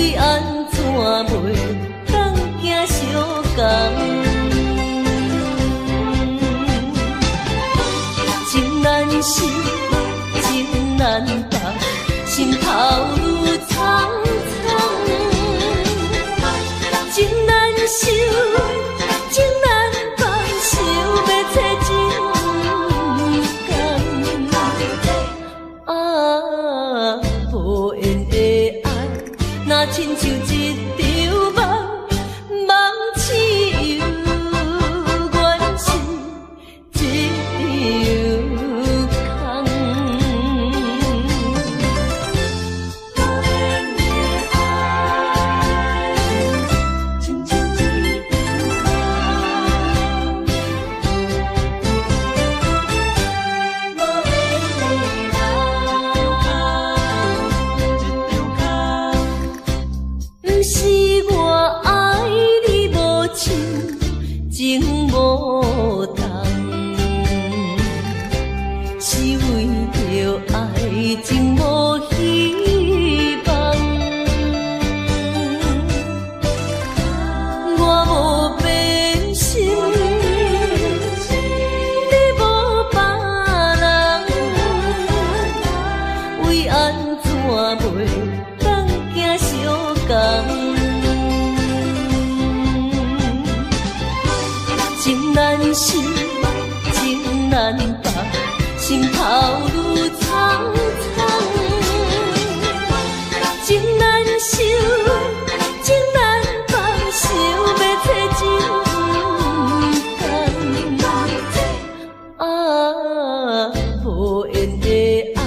為按怎袂當行相仝？情難捨，情難放，心頭愈悖悖。情難收，情難放，想欲找真共。啊，無緣的愛，若親像一場夢，夢醒猶原是一場空。毋是我愛你無深，情無重，是為著愛情無希望。我無變心，你無別人，為按怎袂當行相仝？情難捨，情難放，心頭愈悖悖。情難收，情難放，想欲找真共。啊，無緣的愛，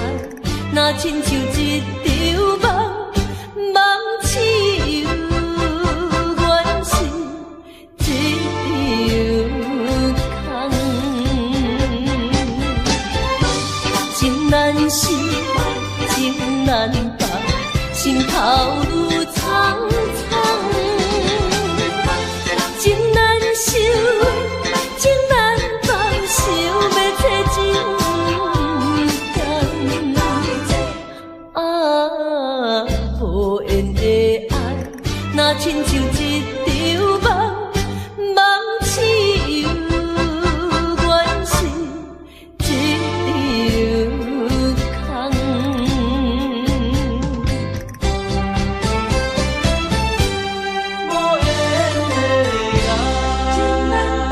若親像一場夢，夢醒猶原是一場空。情難捨，情難放，心頭愈悖悖。情難收，情難放，想欲找真共。啊，無緣的愛，若親像一場夢，夢醒猶原是一場空。無緣的愛，情難放。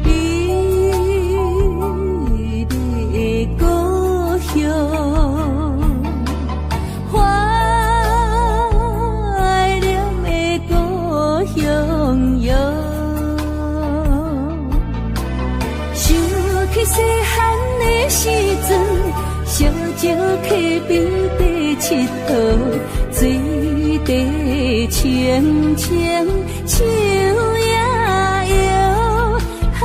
美麗的故鄉，懷念的故鄉喲。想起細漢的時陣，小石溪邊在𨑨迌，水塊清清樹影搖。啊，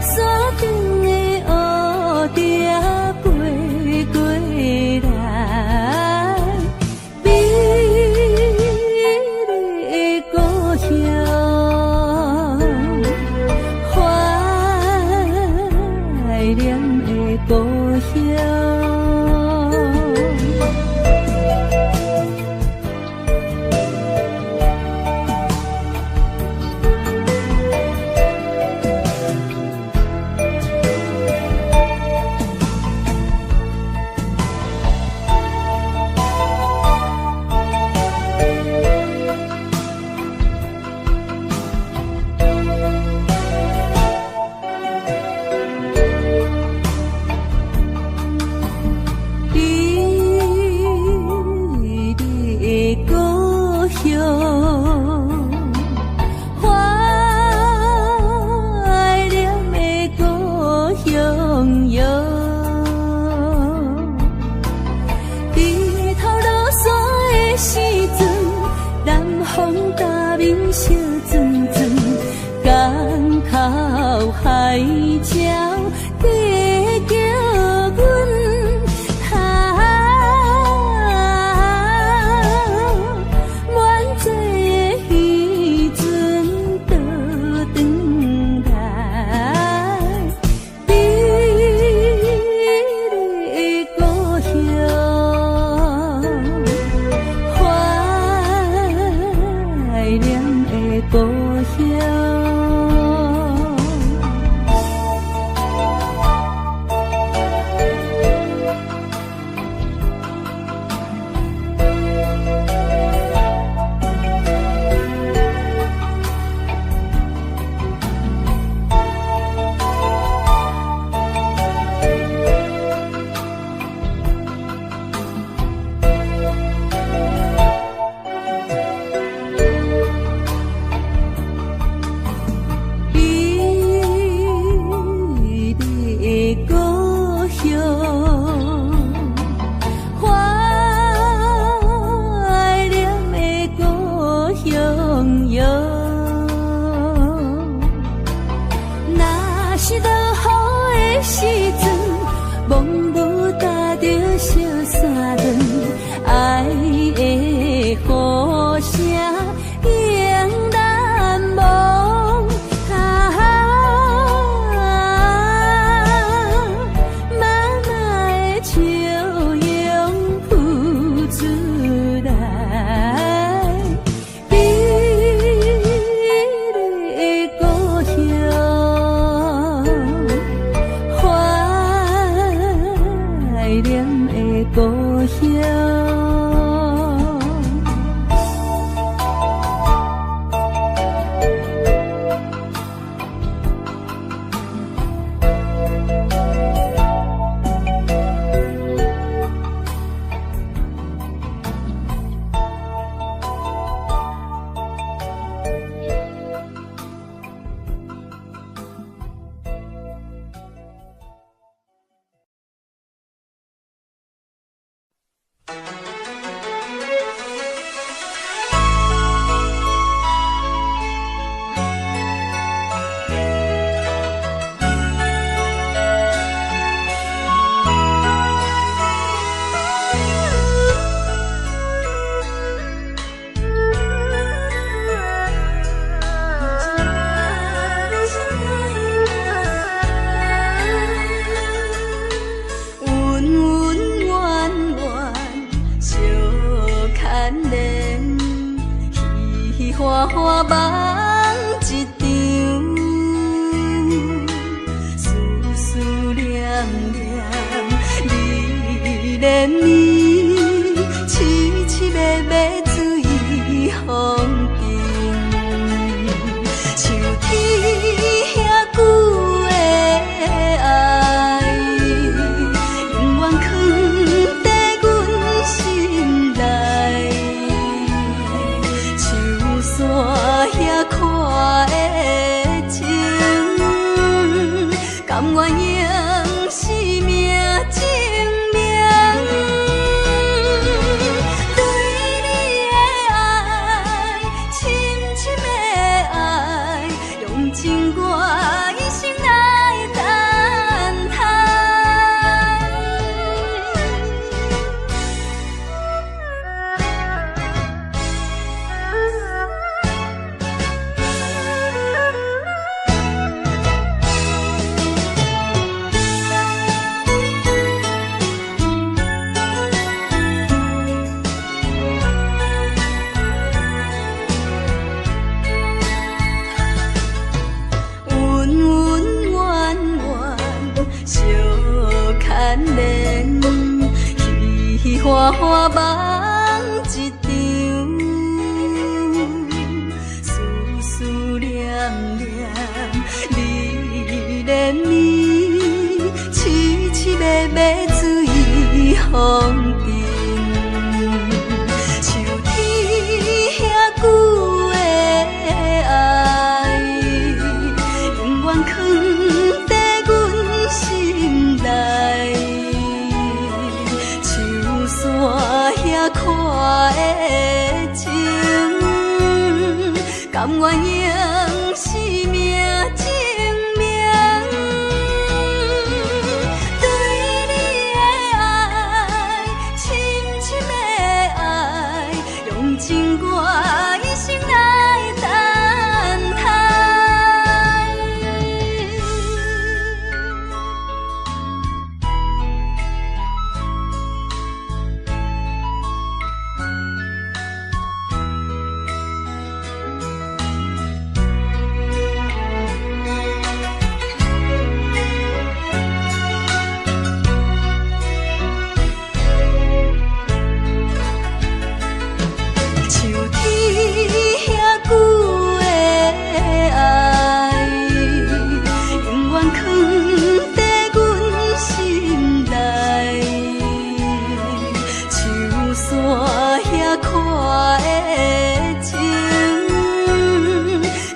山頂的烏蝶飛過來，美麗的故鄉，懷念的故鄉。夢一場，思思念念你連綿，悽悽暝暝水風尘，像天遐久的愛，永遠囥佇阮心內。像山遐闊的情，甘願用生命證明。對你的愛，深深的愛，用盡我一生來等待。恩恩怨怨相牽連，彼彼歡歡夢一場，思思念念你連綿，悽悽暝暝水風塵，像天遐久的愛，永遠囥佇阮心內。像山遐闊的情，甘願用生命證明。對你的愛，深深的愛，用盡我一生來等待。像天遐久的愛，永遠囥佇阮心內。像山遐闊的情，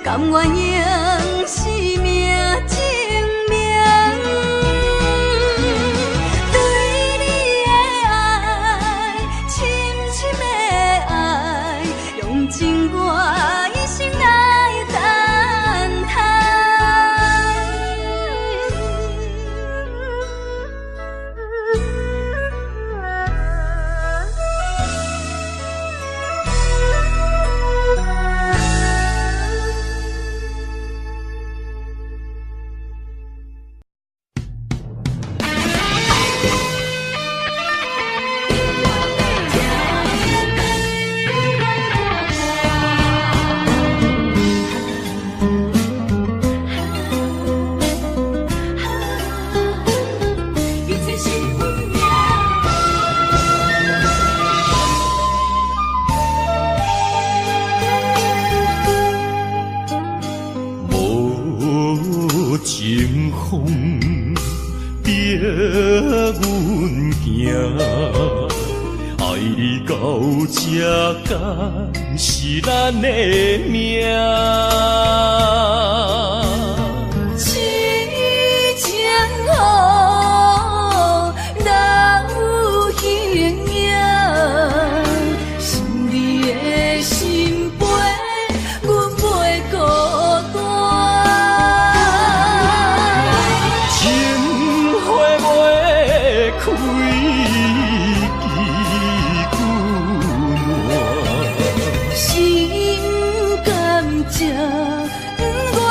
甘願用生命證明。對你的愛，深深的愛，用盡我一生來等待。一切是运命。無情風逼阮行，愛你到這敢是咱的命？痴情雨留形影，想你的心飞，阮袂孤單。情花袂開幾久爛？心甘才不願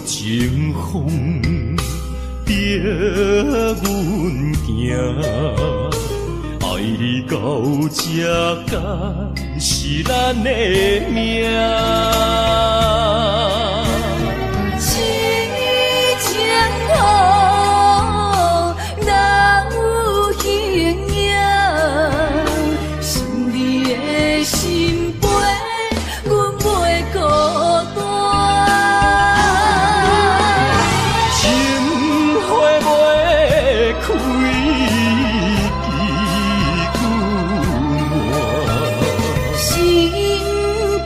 情风逼阮行，爱到这敢是咱的命？痴情雨，哪有形影？想你的心飞，阮袂孤单。情花袂开几久换，心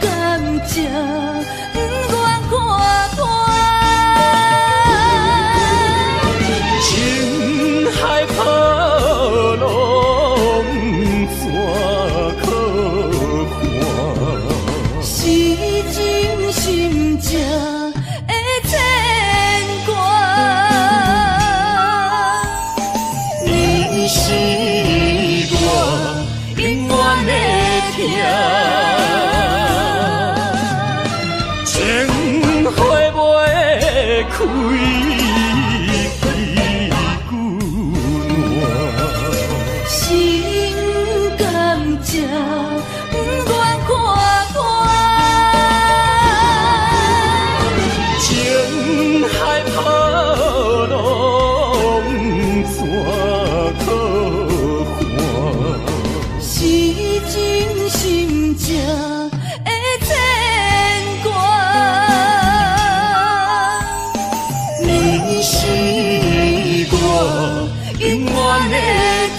甘才不愿看破。情海波浪怎可看？是真心情的牵挂。你是我永远的疼，情花袂开几久换。心甘才不愿看破。情海波浪怎可看？是真心情的牵挂。你是我永远的疼。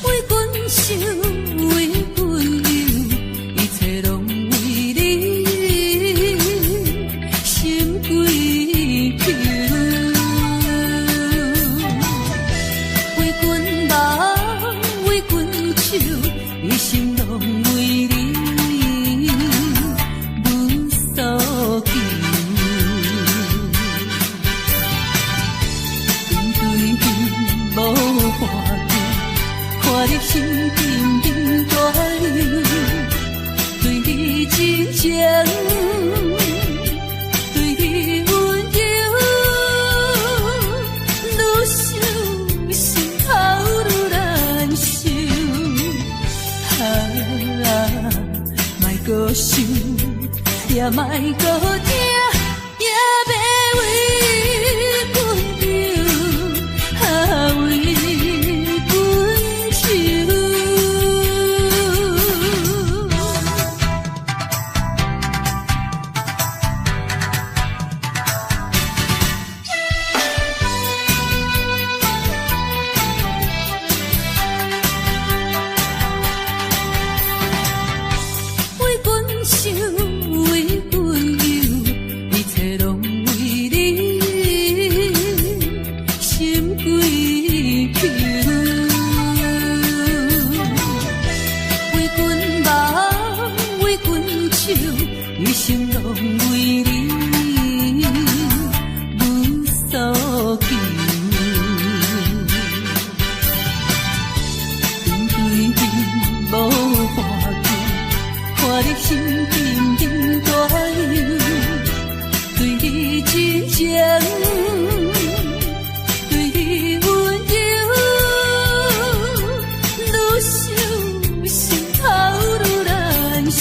为阮想，为阮忧，一切拢为你心追求。为阮梦，为阮手，一生拢为你无所求。阮对你无半句。看你心沉沉大忧，对你真情，对你温柔，愈想心头愈难受。啊，莫阁想，也莫阁听，也欲为阮忧，啊，为阮愁。为阮想，为阮忧，一切拢为你心追求。为阮梦，为阮手，一生拢为你无所求。阮对你无半句，看你心沉沉大忧，对你真情，对你温柔，愈想心头愈难受。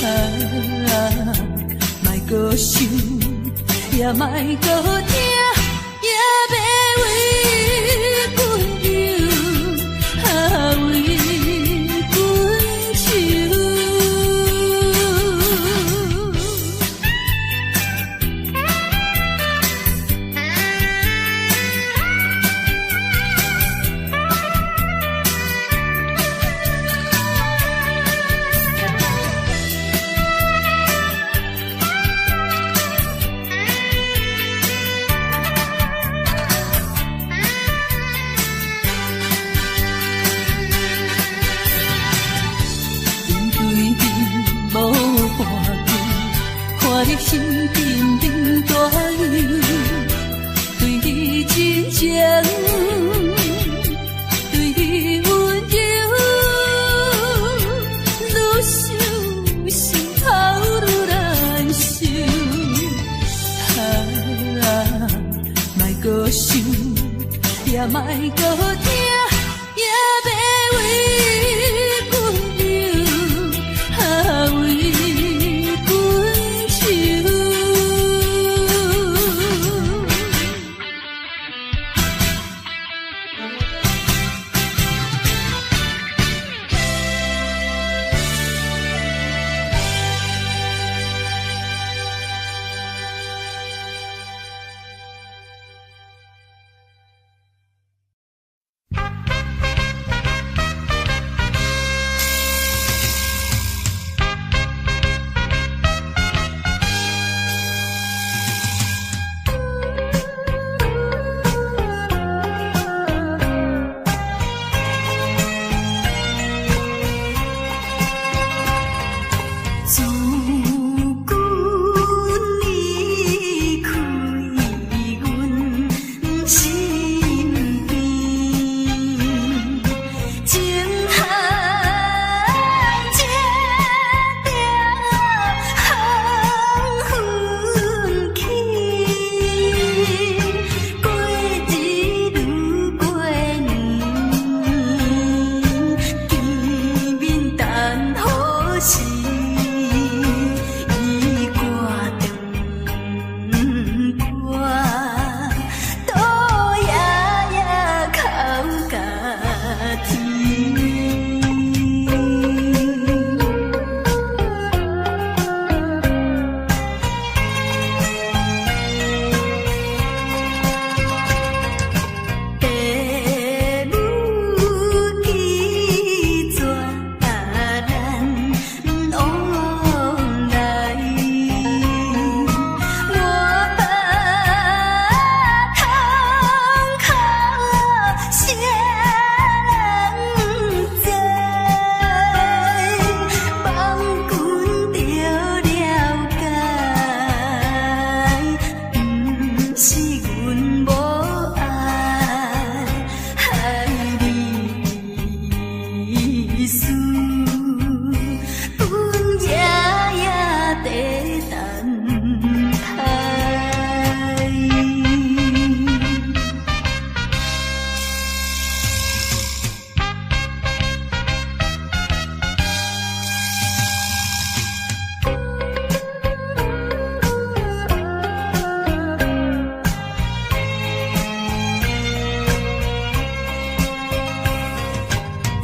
啊，閣想，也莫閣疼，也欲為阮憂，啊為阮愁。面對面無半句，看你心緊緊大憂，對你真情，對你溫柔，愈想心頭愈難受。啊，莫閣想，也莫閣疼，也欲為阮憂，啊為阮愁。自阮離開阮身邊，情海這條分去，過日愈過年，見面等何時？伊掛長歌，倒夜夜哭甲天。父母拒絕咱往來，我把痛苦誰人知？望君著了解，毋是阮無愛你意思，阮夜夜在等待。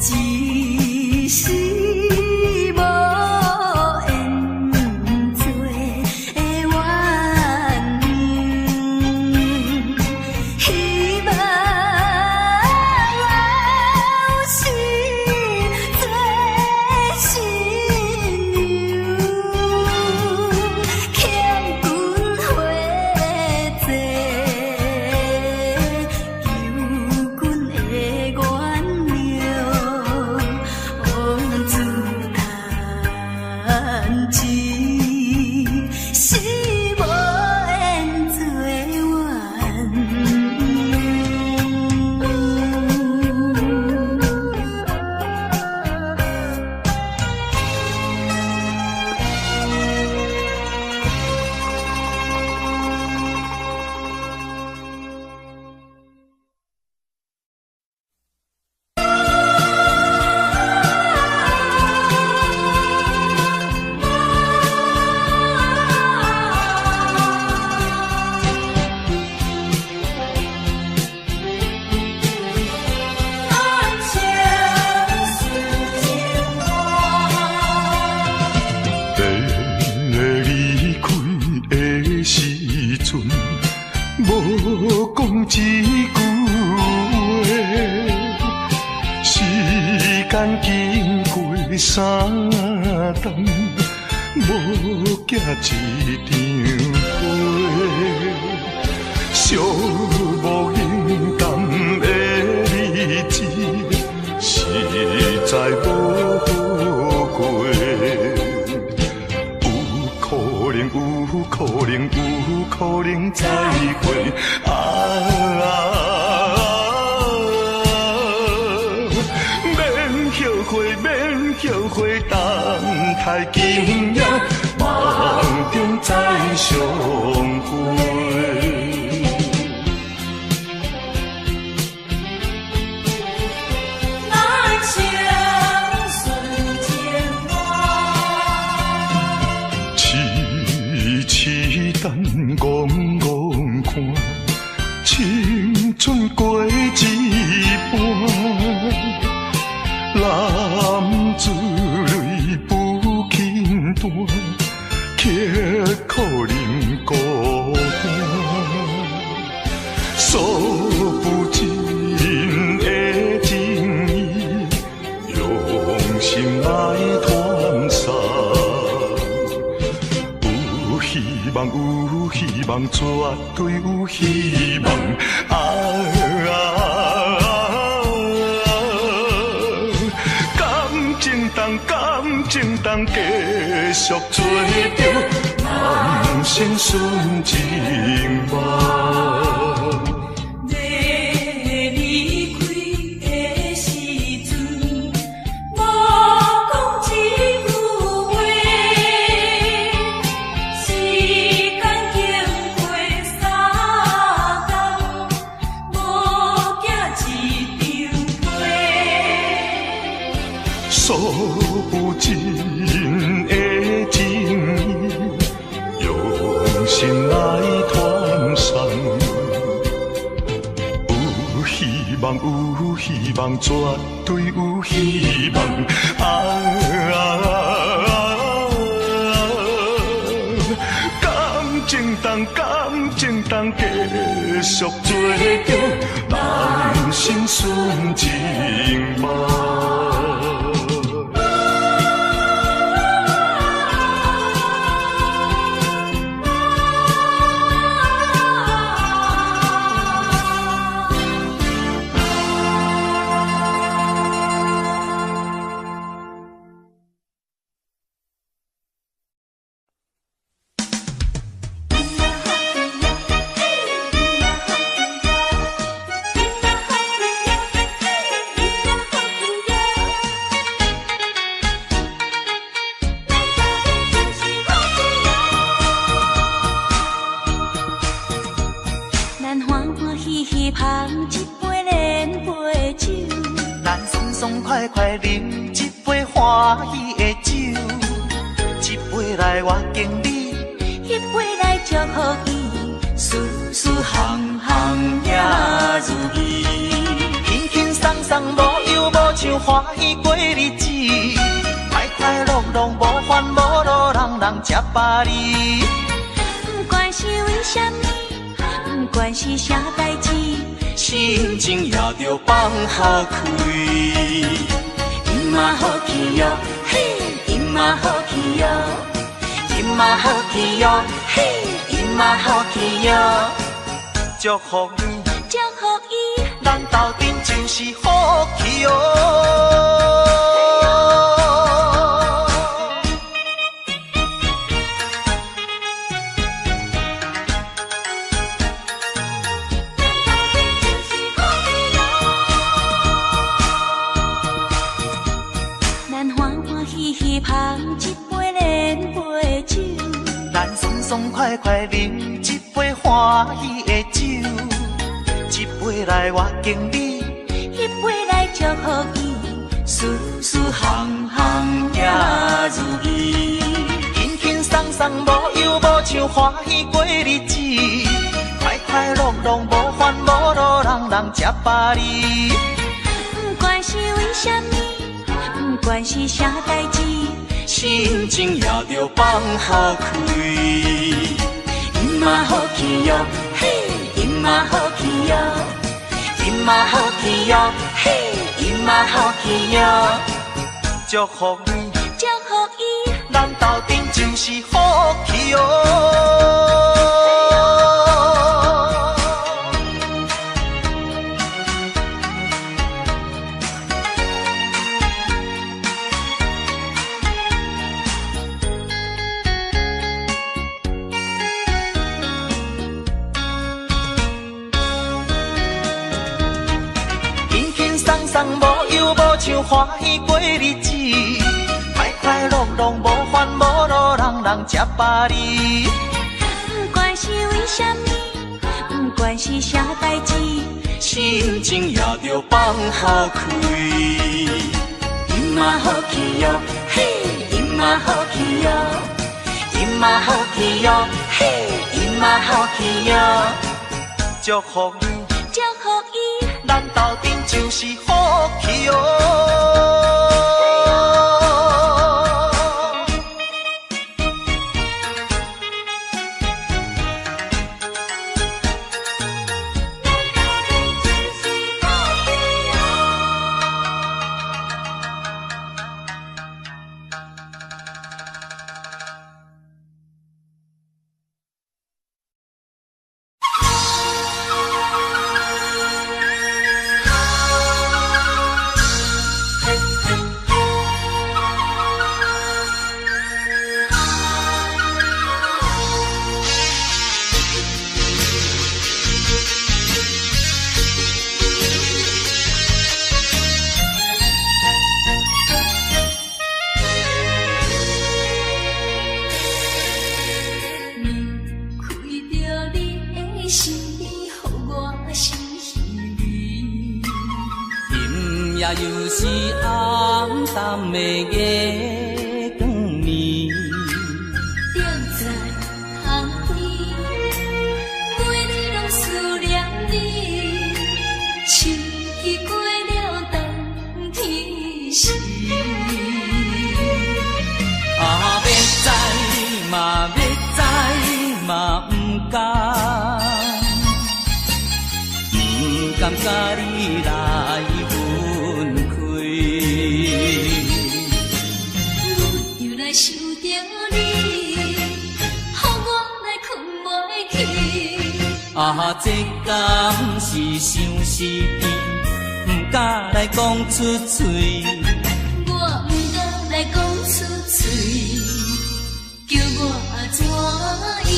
一世無緣做鸳鸯，希望後世做新娘，欠君花債，求君的原諒，枉自嘆一世無緣做鸳鸯。一句話，時間經過三冬，無寄一張批，寂寞勇敢的日子，實在無好過。有可能，有可能，有可能再會啊！免後悔，免後悔，等待今夜夢中再相會。咱相信情我，痴痴等戆戆看，青春過一半，男子淚不輕彈，刻苦忍孤單，訴不盡的情意，用心來傳送。有希望，有希望，絕對有希望啊！感情重，感情重，繼續做著人生純情夢。欲離開的時陣，無講一句話。時間經過三冬，無寄一張批。訴不盡的情意，用心來傳送。有希望，有希望，絕對有希望啊！感情重，感情重，繼續做著人生純情夢。咱歡歡喜喜捧一杯連杯酒，咱爽爽快快啉一杯歡喜的酒，這杯來我敬你，彼杯來祝福伊，事事項項也如意。輕輕鬆鬆無憂無愁，歡喜過日子，快快樂樂無煩無惱，人人吃百二。不管是為啥物，不管是啥代誌，心情也著放予開。音嘛好去喲，嘿，音嘛好去喲，音嘛好去喲，嘿，音嘛好去喲。祝福你，祝福伊，咱鬥陣真是福氣喲。咱歡歡喜喜捧一杯連杯酒，咱爽爽快快啉一杯歡喜的酒，這杯來我敬你，彼杯來祝福伊，事事項項也如意。輕輕鬆鬆無憂無愁，歡喜過日子，快快樂樂無煩無惱，人人吃百二。不管是為啥物，不管是啥代誌，心情也著放予開。音嘛好去喲，嘿，音嘛嘛好去喲，伊嘛好去喲，嘿，伊嘛好去喲。祝福你，祝福伊，咱斗阵就是福气哦。无忧无愁，欢喜过日子，快快乐乐，无烦无恼，人人吃百里。不管是为啥物，不管是啥代志，心情也著放予开。伊嘛好去喲，嘿，伊嘛好去喲，伊嘛好去喲，嘿，伊嘛好去喲。祝福你，祝福伊，咱斗阵就是福气哦。又是暗淡的月光暝，踮在窗边，每日拢思念你，像记过了冬天时。啊，欲知嘛欲知嘛毋甘，毋甘佮你来分开。又来想著你，予我来睏袂去。啊，這敢是相思甜，毋敢来講出嘴。我毋敢來講出嘴，叫我怎樣？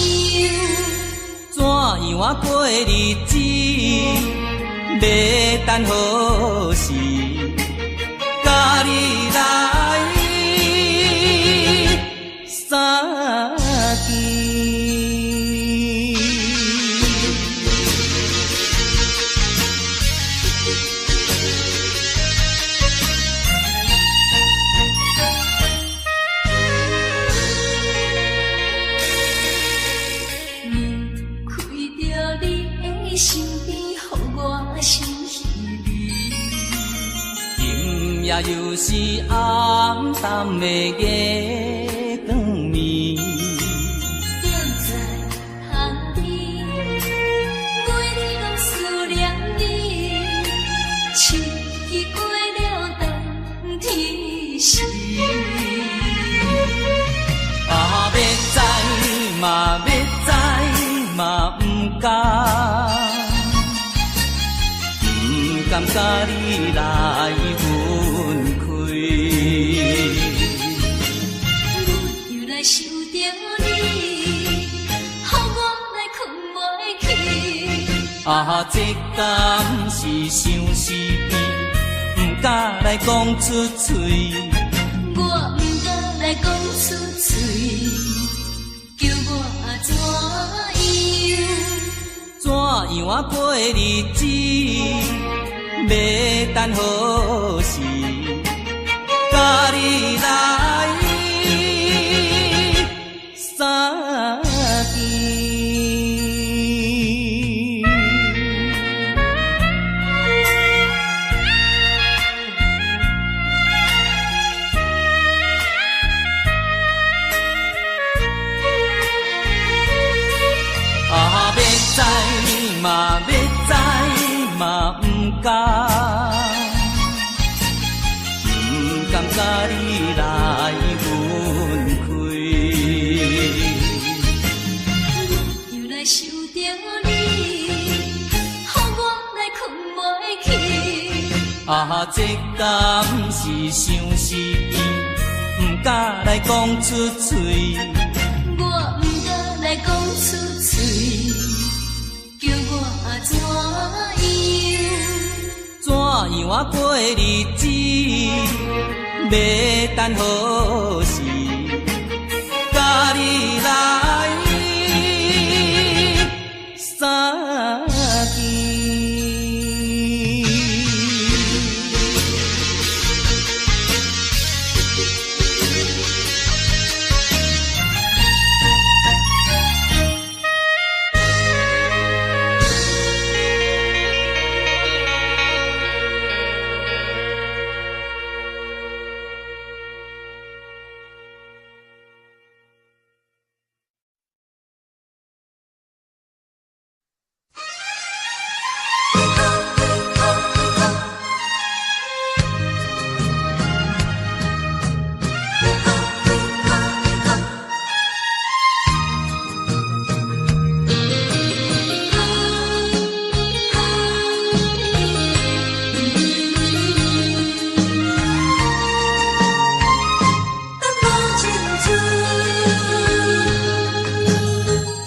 怎樣啊過日子？欲等何時？佮你來相見。离开著你的身边，予我心稀微。今夜又是暗淡的月光暝，踮在窗边，每日拢思念你，像记过了冬天时。啊，欲知嘛欲知嘛毋甘，毋甘佮你來分開。又來想著你，予我來睏袂去。啊，這敢是相思甜，毋敢來講出嘴。我毋敢來講出嘴，叫我怎樣？怎樣啊過日子？欲等何時？佮你來相見。啊，欲知嘛欲啊，這敢是相思甜，毋敢來講出喙。我毋敢來講出喙，叫我怎樣？怎樣啊過日子？欲等何時？佮你來相見。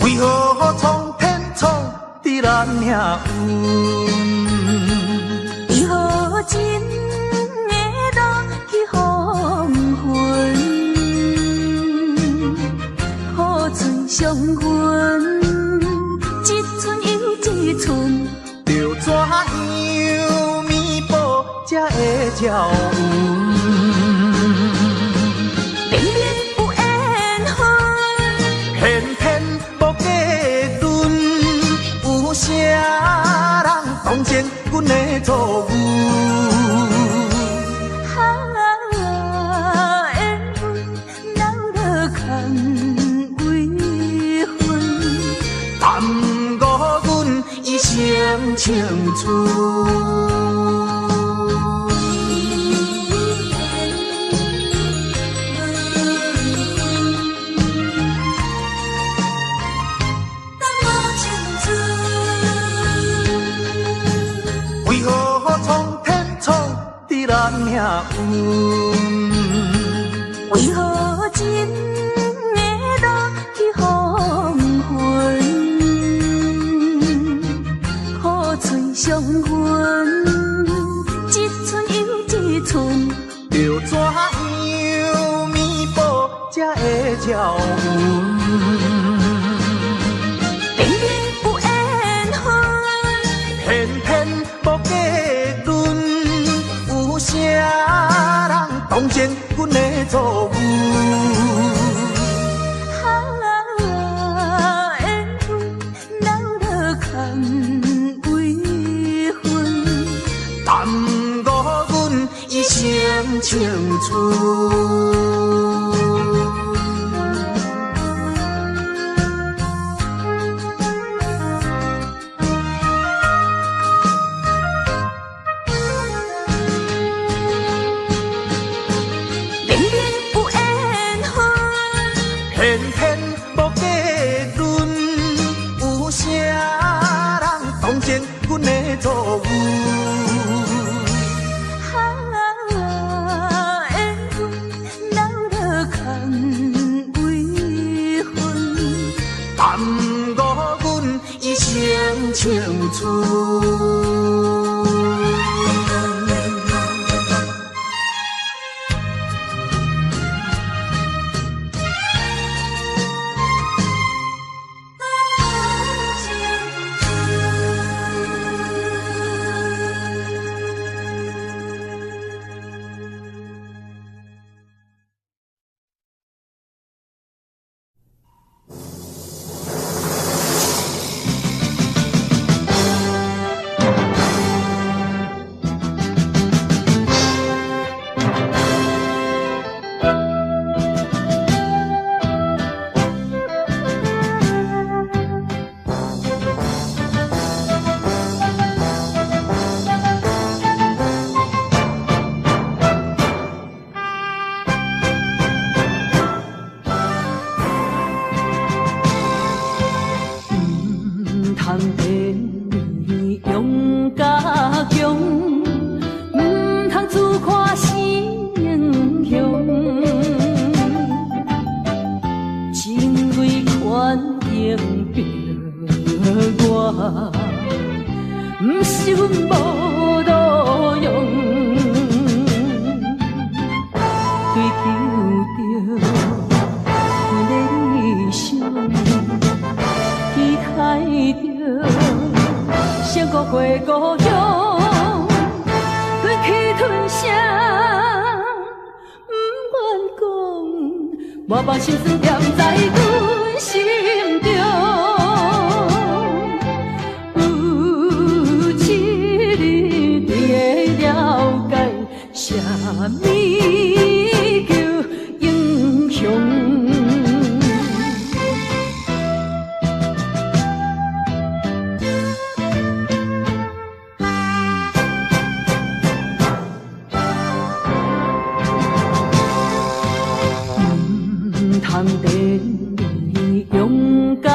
為何蒼天創治咱命運？為何情的路去黃昏？雨水相分，一寸又一寸。著怎樣彌補才會照阮？明明有緣分，偏偏無結論，有啥人同情阮的錯誤？啊，緣分留落空微分，耽误阮一生青春。為何蒼天創治咱命運？為何情的路去黃昏？雨水相分，一寸又一寸。著怎樣彌補才會照阮？明明有緣分，偏偏無結論，有啥人同情阮的錯誤？啊，緣分留落空微分，耽误阮一生青春。明明有緣分，偏偏無結論，有啥人同情阮的錯誤？啊，緣分留落空微分，耽误阮一生青春。毋通骗你勇敢强，毋应着我，毋是阮无路用，追求著阮的理想，期待著胜过回故乡，忍气吞声，毋愿讲，我把心酸踮在阮心中。有一日你会了解，啥物叫英雄。毋通电勇甲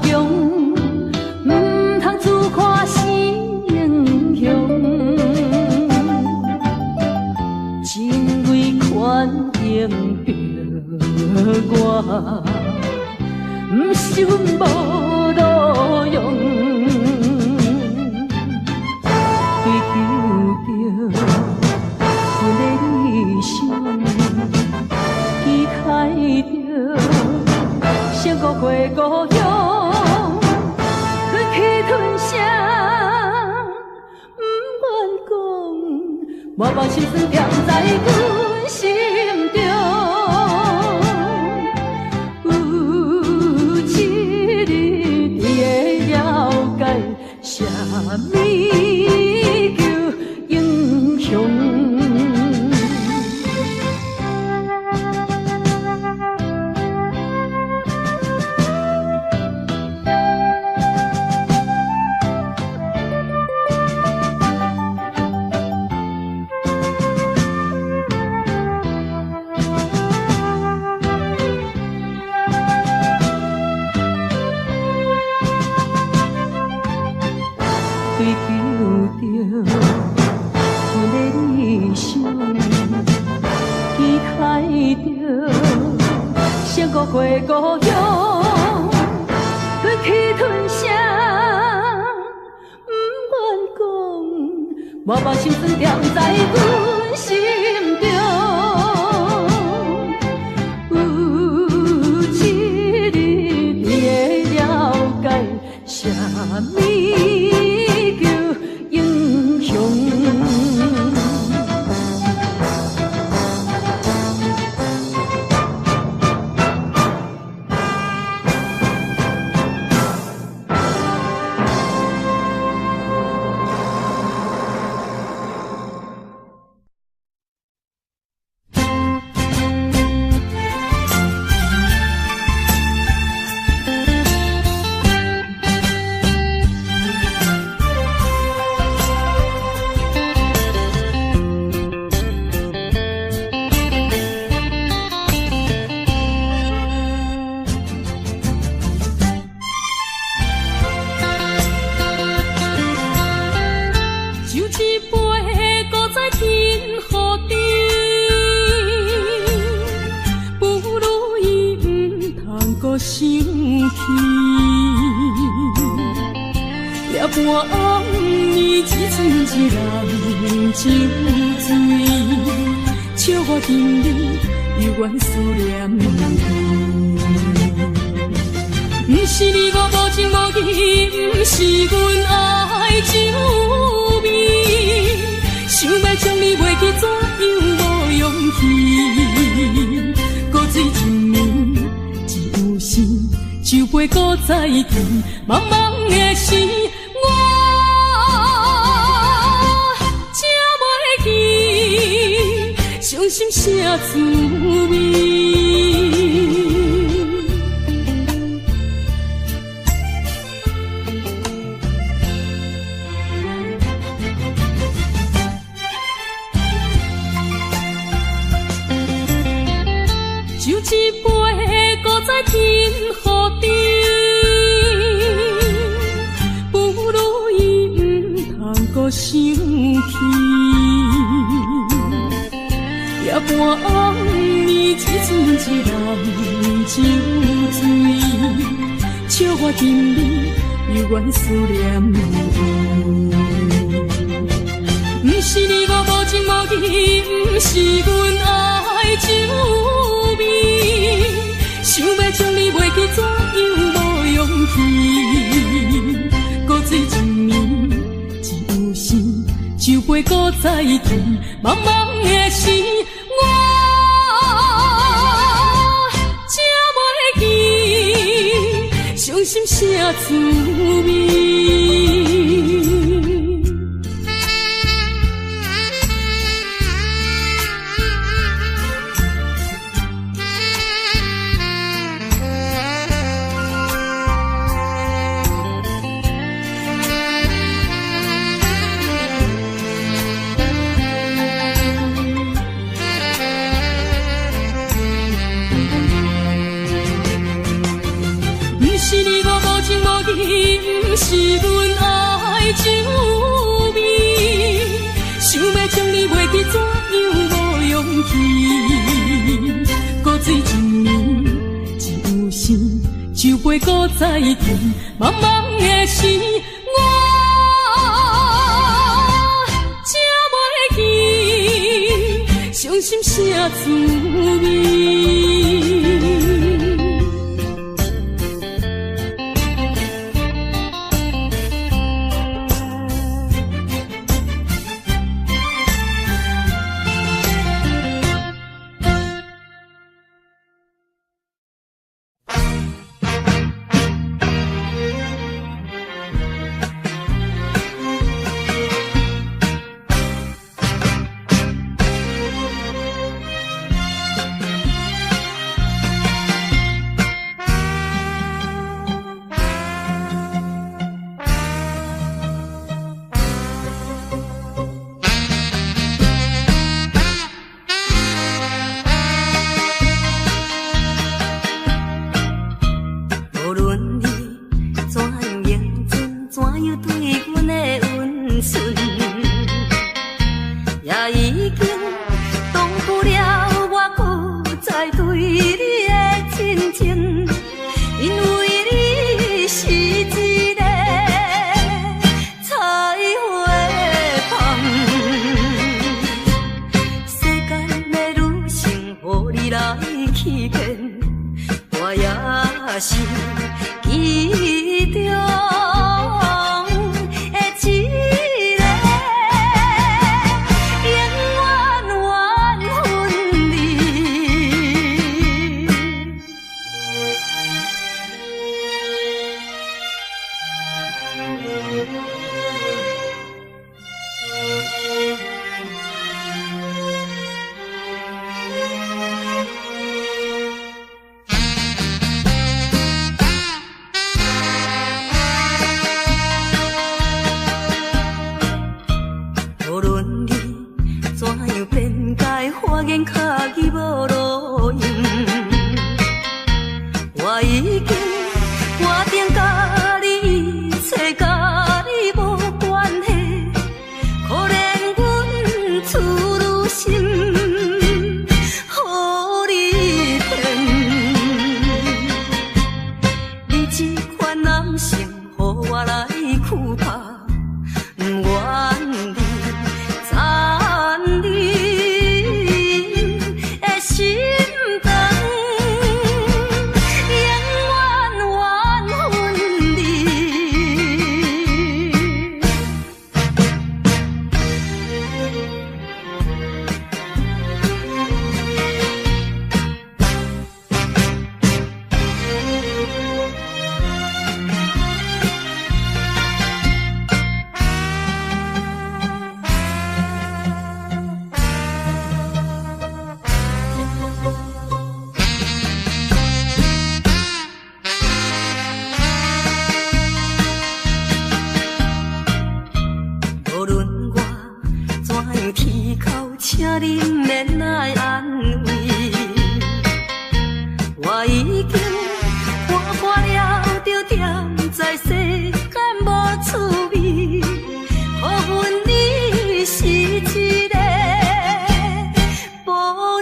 强，毋通自夸是英雄。真为款应著我，毋是阮无路用，追求著阮的理想，期待著胜过回故乡，忍气吞声，毋愿讲，我把心酸踮在阮心中。有一日你会了解，啥物叫英雄。追求著阮的理想，期待著胜过回故乡，忍气吞声，毋愿讲，我把心酸踮在阮心中。有一日你会了解，啥物叫英雄。酒一杯，搁再天予甜，不如意毋通阁生气。夜半暗暝，只剩一人酒醉，笑我今日犹原思念你。毋是你我无情无义，毋是阮爱情有味，想欲将你袂记，怎样无勇气？孤水一暝，一有生，酒杯搁再见，茫茫的生，我才袂记，伤心啥滋味？酒一杯，搁再天予甜，不如意毋通阁生气。夜半暗暝，只剩一人酒醉，笑笑我沉迷，犹原思念伊。毋是你我無情無義，毋是阮愛情有味，想欲將你袂記，怎樣無勇氣？苦水一暝一有生，酒杯閣再提，茫茫的生，我才袂記，傷心啥滋味？是你我無情無義，毋是阮愛情有味，想欲將你袂記，怎樣無勇氣？苦水一暝一有生，酒杯閣再提，茫茫的生，我才袂記，傷心啥滋味？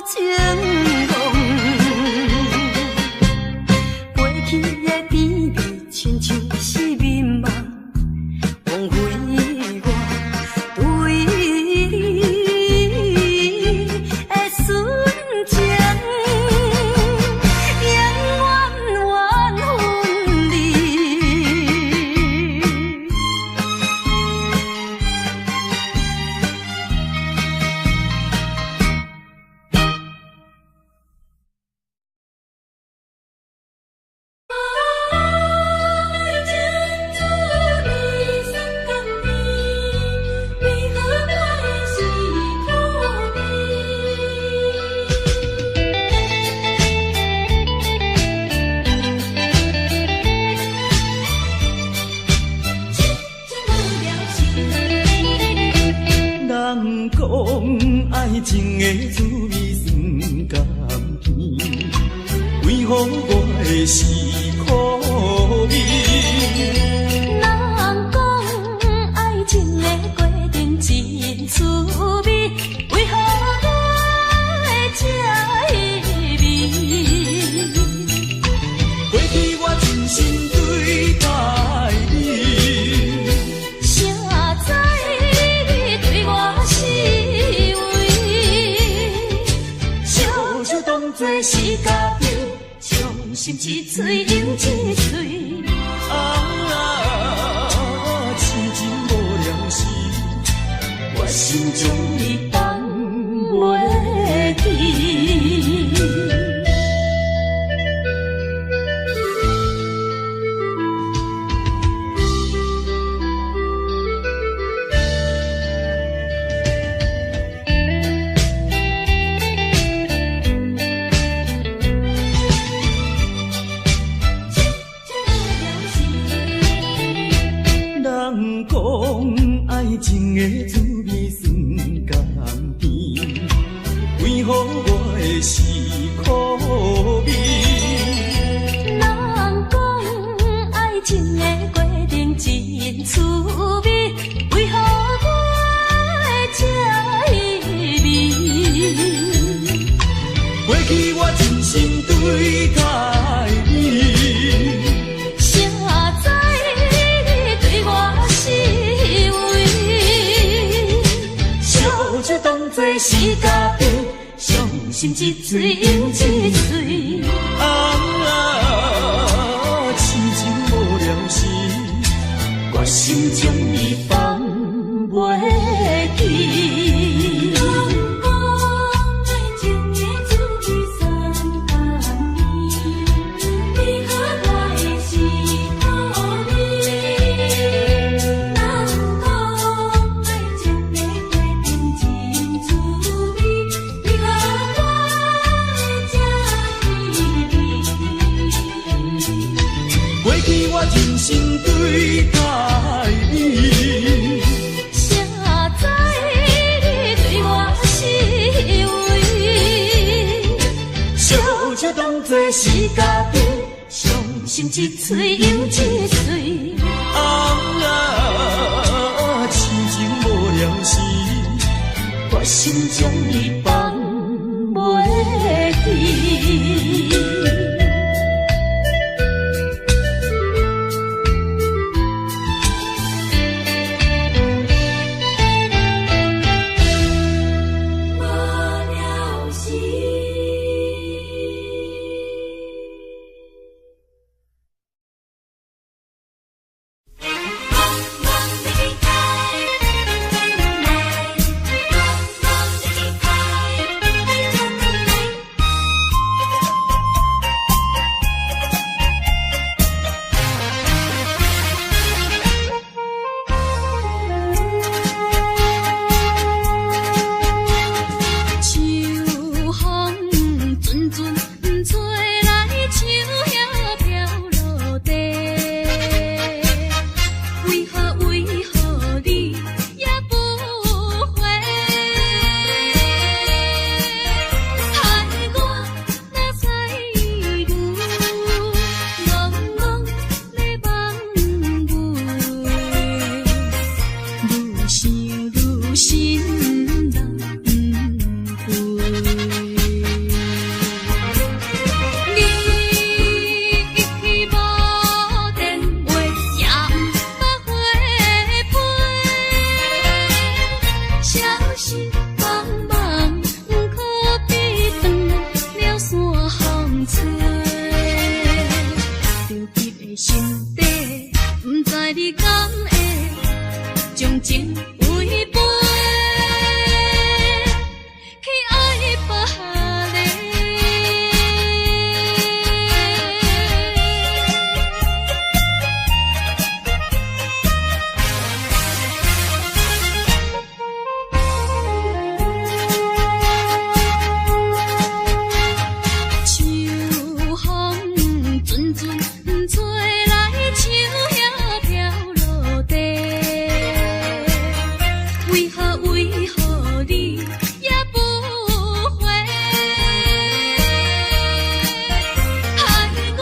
情憨，过去的甜蜜，的是苦味。人講愛情的過程真趣味，為何我會這稀微？過去我真心對待你，誰知你對我是非？燒酒當作是家己，傷心一喙又一喙。啊，痴情無聊時，我心將你放袂記。人講愛情的滋味酸甘甜，為何我的是苦味？人講愛情的過程真趣味，為何我會這稀微？過去我真心對待你，誰知你對我是非？燒酒當作是家己，傷心一喙又一喙。啊，痴情無聊時，我心將你放袂記。人講愛情的滋味酸甘甜，為何我的是苦味？人講愛情的過程真趣味，為何我會這稀微？過去我真心對待你，誰知你對我是非？燒酒當作是家己，傷心一喙又一喙。啊，痴情無聊時，我心將你放袂記。無聊時。秋風陣陣吹來，樹葉飄落地。為何為何你也不回？害我哪知牛，茫茫咧梦袂，愈想愈心难过。你無電話，也毋捌回批，消失茫茫，可比斷了線風吹。著急的心底，毋知你敢會將情違背，去愛別个。秋風陣陣吹來，樹葉飄落地。為何為何你也不回？害我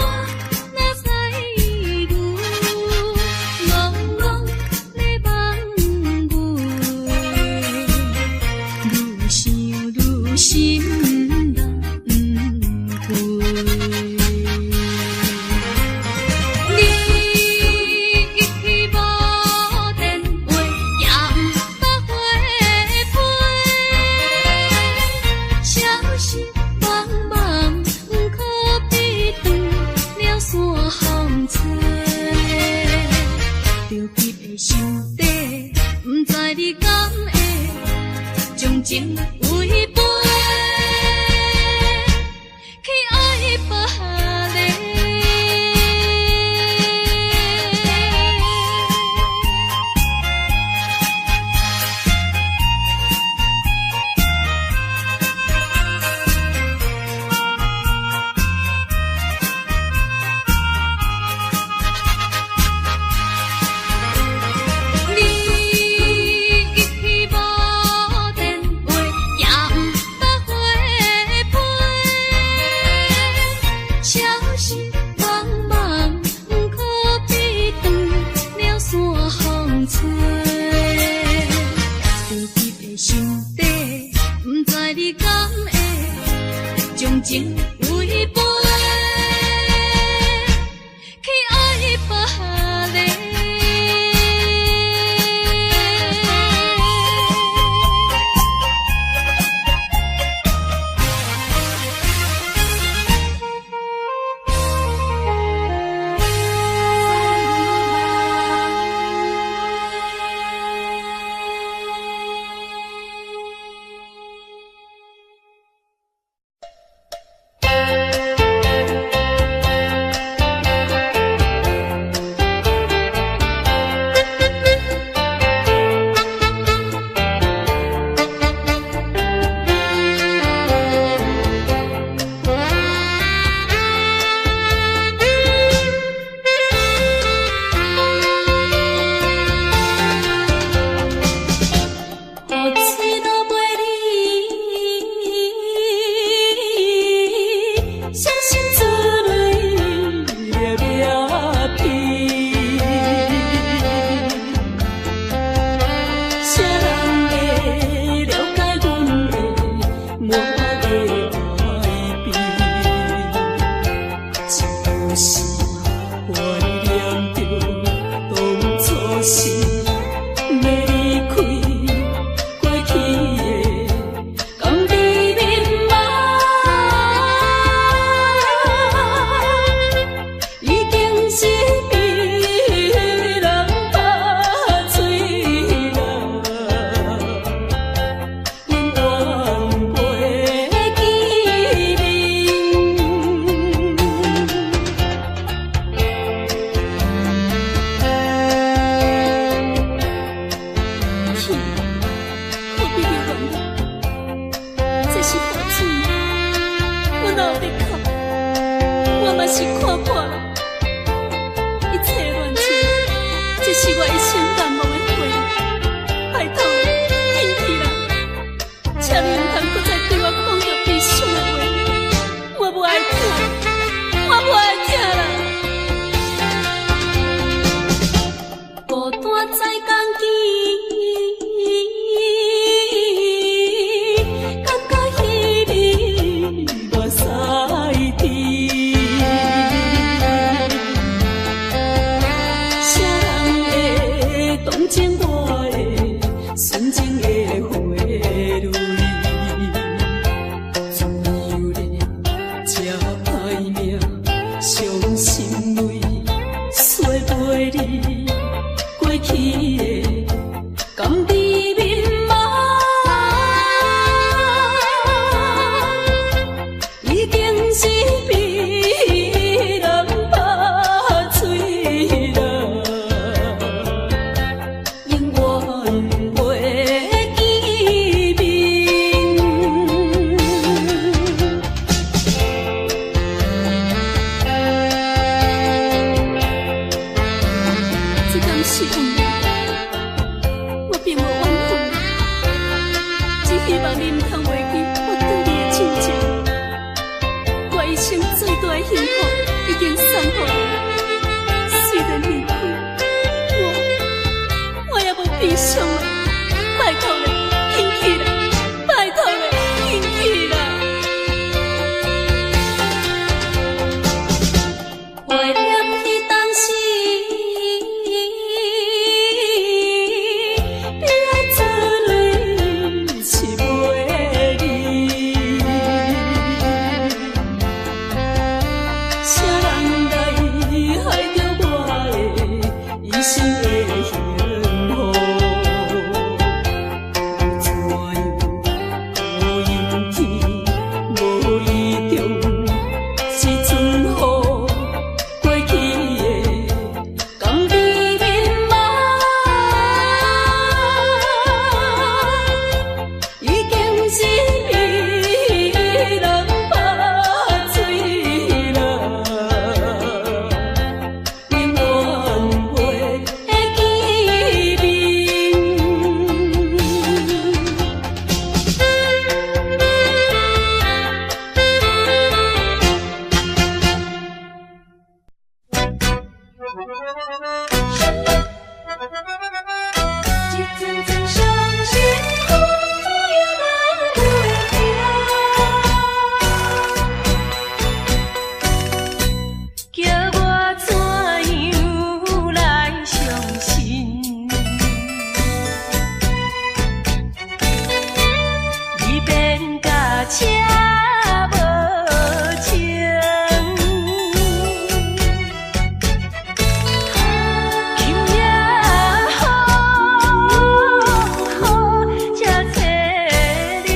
的心底，毋知你敢會將情違背，去愛別个。你一去無電話，也毋捌回批，消失茫茫，可比斷了線風吹。焦急的心底，毋知你敢會將情違背，去愛別个。雨水落袂离，伤心珠淚粒粒滴。誰人會了解阮的滿的哀悲？就是懷念著當初是欲離開。過去的甘美面貌，已經是被人拍碎啦，永遠袂見面。天，何必流眼淚？這是雨水，阮哪有咧哭？我嘛是看破了，一切戀情，這是我一生難忘的回憶。拜託，緊去啦！請你毋通閣再對我講著悲傷的話，我無愛聽，我無愛聽啦。孤單在共見，感覺彼暝目屎甜。誰人會同情我的純情的花蕊？自由咧，這歹命，傷心淚，洗袂離過去的甘美面貌，已經是被人拍碎啦，永遠袂見面。這敢是運命？我並無怨恨，只希望你毋通袂記我對你的真情。我一生最大的幸福已經送予你，雖然離開，我也無悲傷啦。拜託你，緊去啦！拜託你，緊去啦！懷念彼當時，一阵阵伤心雨，怎样落袂停？叫我怎样来相信？你变甲这无情，今夜雨雨这凄冷，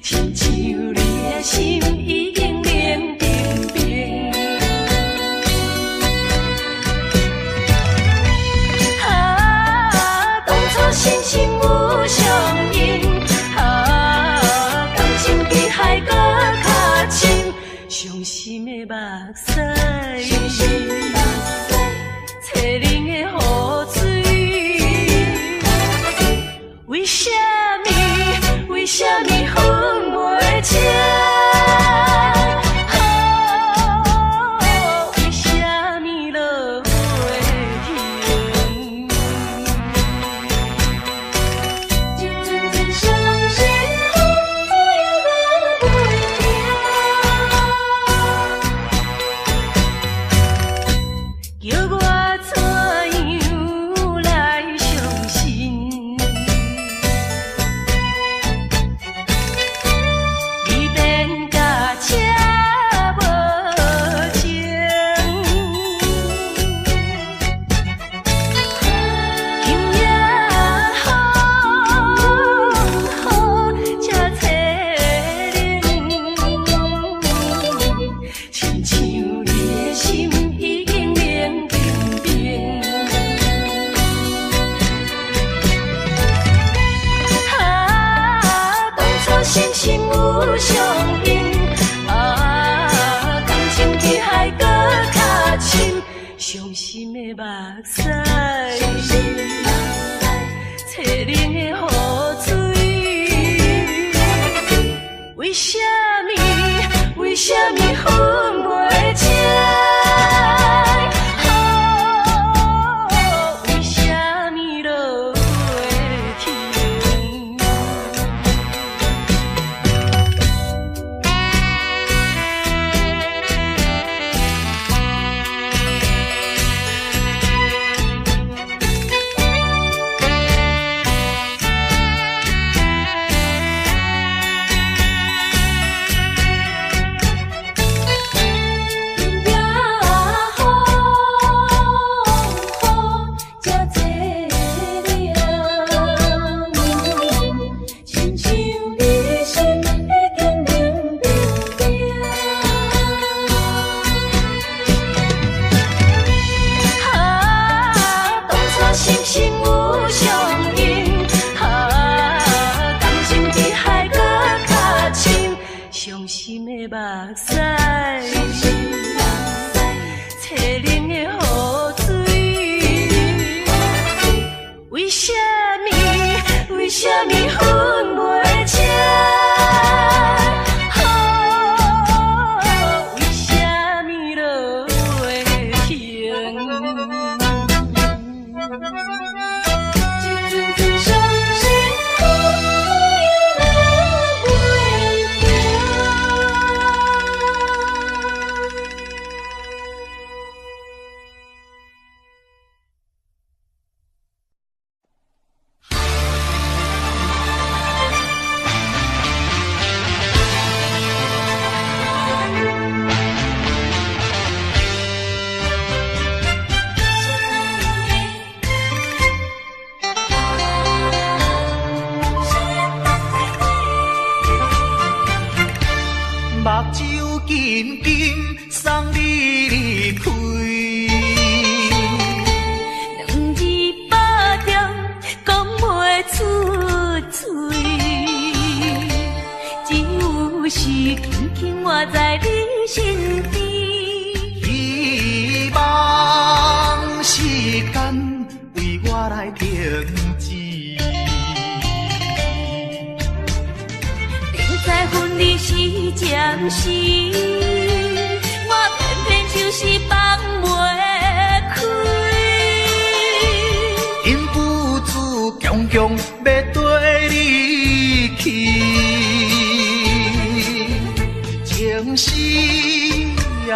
亲像你的心已经冷冰冰。啊，当初心心有相印，啊，感情比海阁较深，伤心的目屎，凄冷的雨水，为什么？为什么分袂清？为什么落袂停？一阵阵伤心雨，怎样落袂停？叫我怎样来相信？你变甲这无情，今夜雨雨这凄冷，亲像你的心已经冷冰冰。啊，当初心心有相印，啊，感情比海阁较深，伤心的目屎，凄冷的雨水，为什么？为什么分袂清？为什么落袂停？今夜雨雨这凄冷，亲像你的心已经冷冰冰。啊，当初心心有相印，啊，感情比海阁较深，伤心的目屎，凄冷的雨水，为什么？为什么分袂清？为什么落袂停？一阵阵伤心雨，怎样落袂停？目睭金金送你离开，两字百点讲袂出嘴，只有是轻轻倚在你身边。希望时间为我来停止。明知分离是暂时，我偏偏就是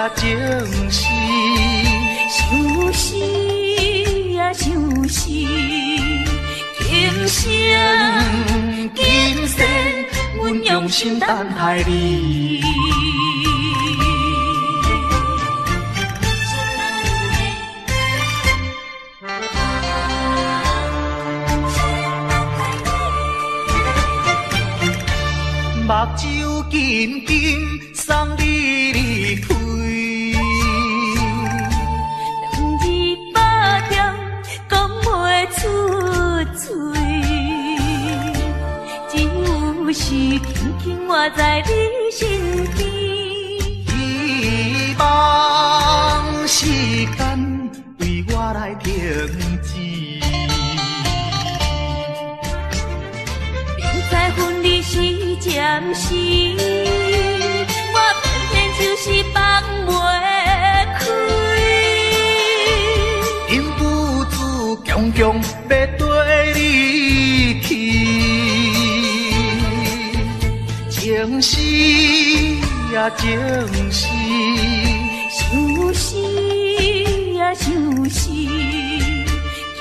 啊情丝，相思啊相思，今生今世，阮用心等待你。目睭紧紧送你离开，两字百点讲袂出嘴，只有是轻轻倚在你身边。希望时间为我来停止。明知分离是暂时，我偏偏就是放袂开。忍不住强强欲缀你去，情丝啊情丝，相思啊相思，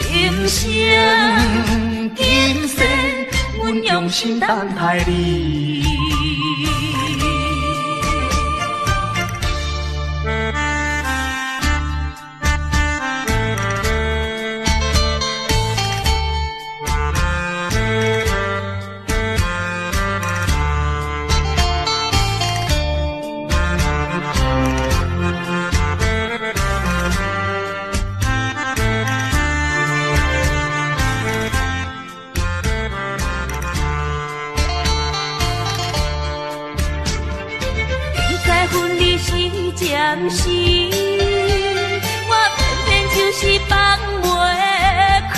今生今世，阮用心等待你。明知分离是暂时，我偏偏就是放袂开。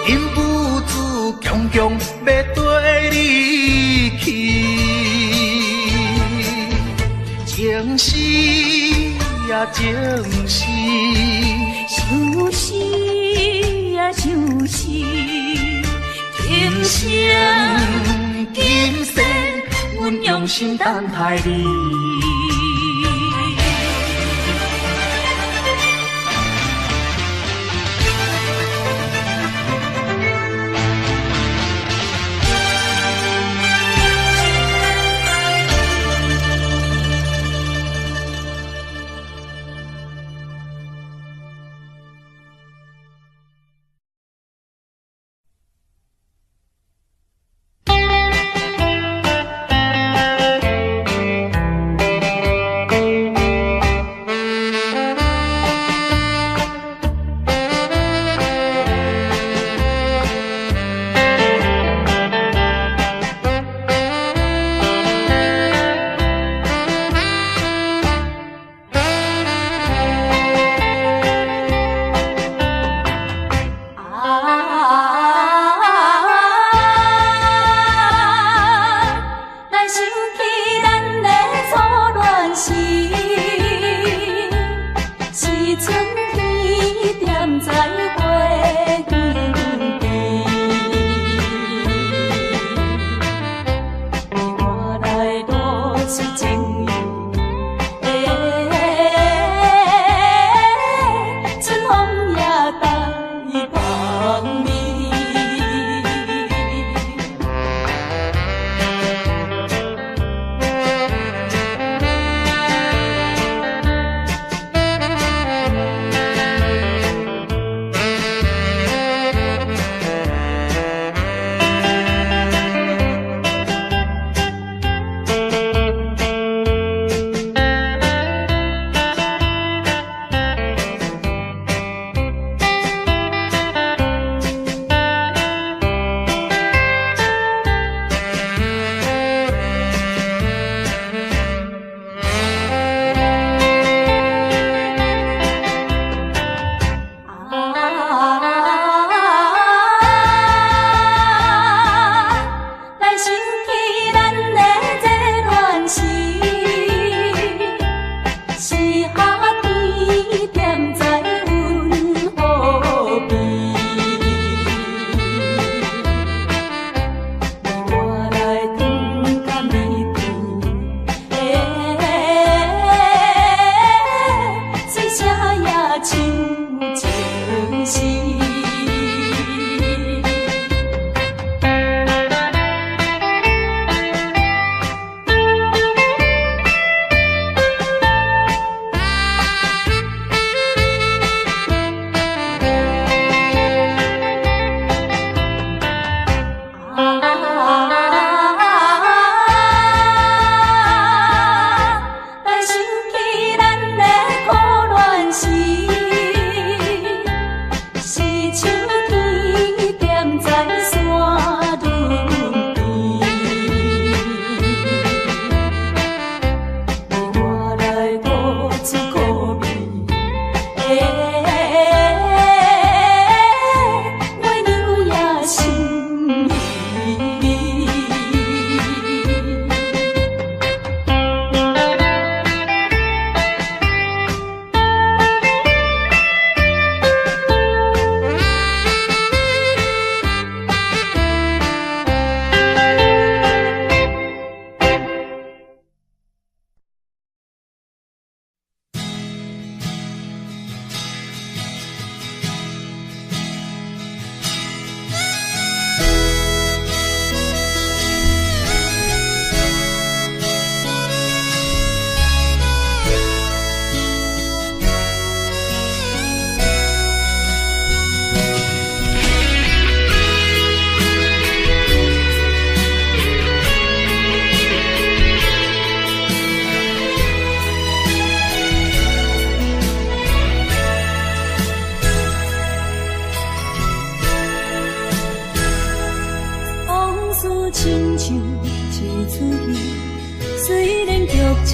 忍不住强强欲缀你去，情丝啊情丝，相思啊相思，今生今世，阮用心等待你。「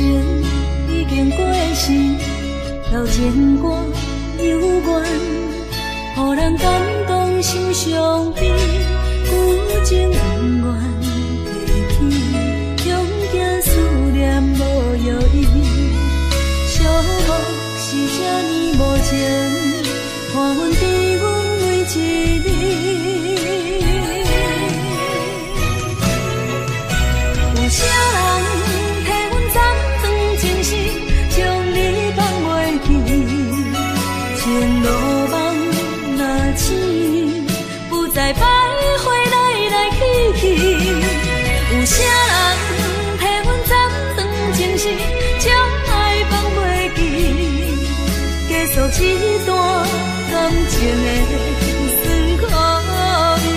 情已經過時，留情歌猶原，予人感動心傷悲。舊情不願提起，恐驚思念無藥醫。寂寞是這呢無情，看阮甜阮每一暝。有啥人替阮斩断情丝，将你放袂记？情路梦若醒，不再徘徊來來去去。有啥人替阮斬斷情絲，將愛放袂記？結束這段感情的酸苦味。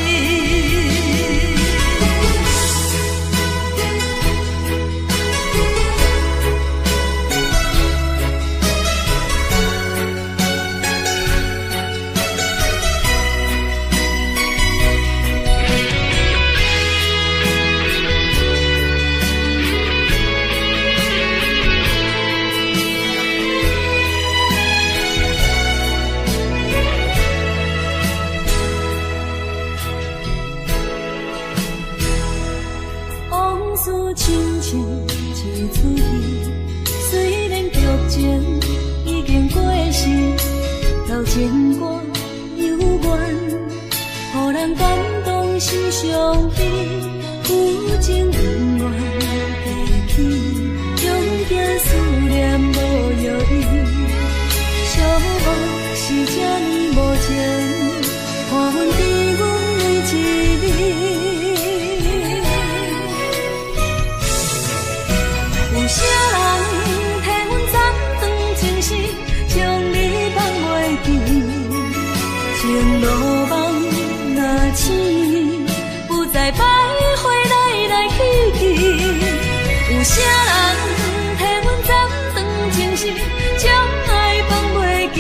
往事親像一齣戲，雖然劇情已經過時，留情歌猶原，予人感動心傷悲。舊情不願提起，恐驚思念無藥醫。寂寞是這呢無情，看阮甜阮每一暝。有啥人替阮斬斷情絲，將你放袂記？情路夢若醒，不再徘徊來來去去。有啥人替阮斬斷情絲，將愛放袂記？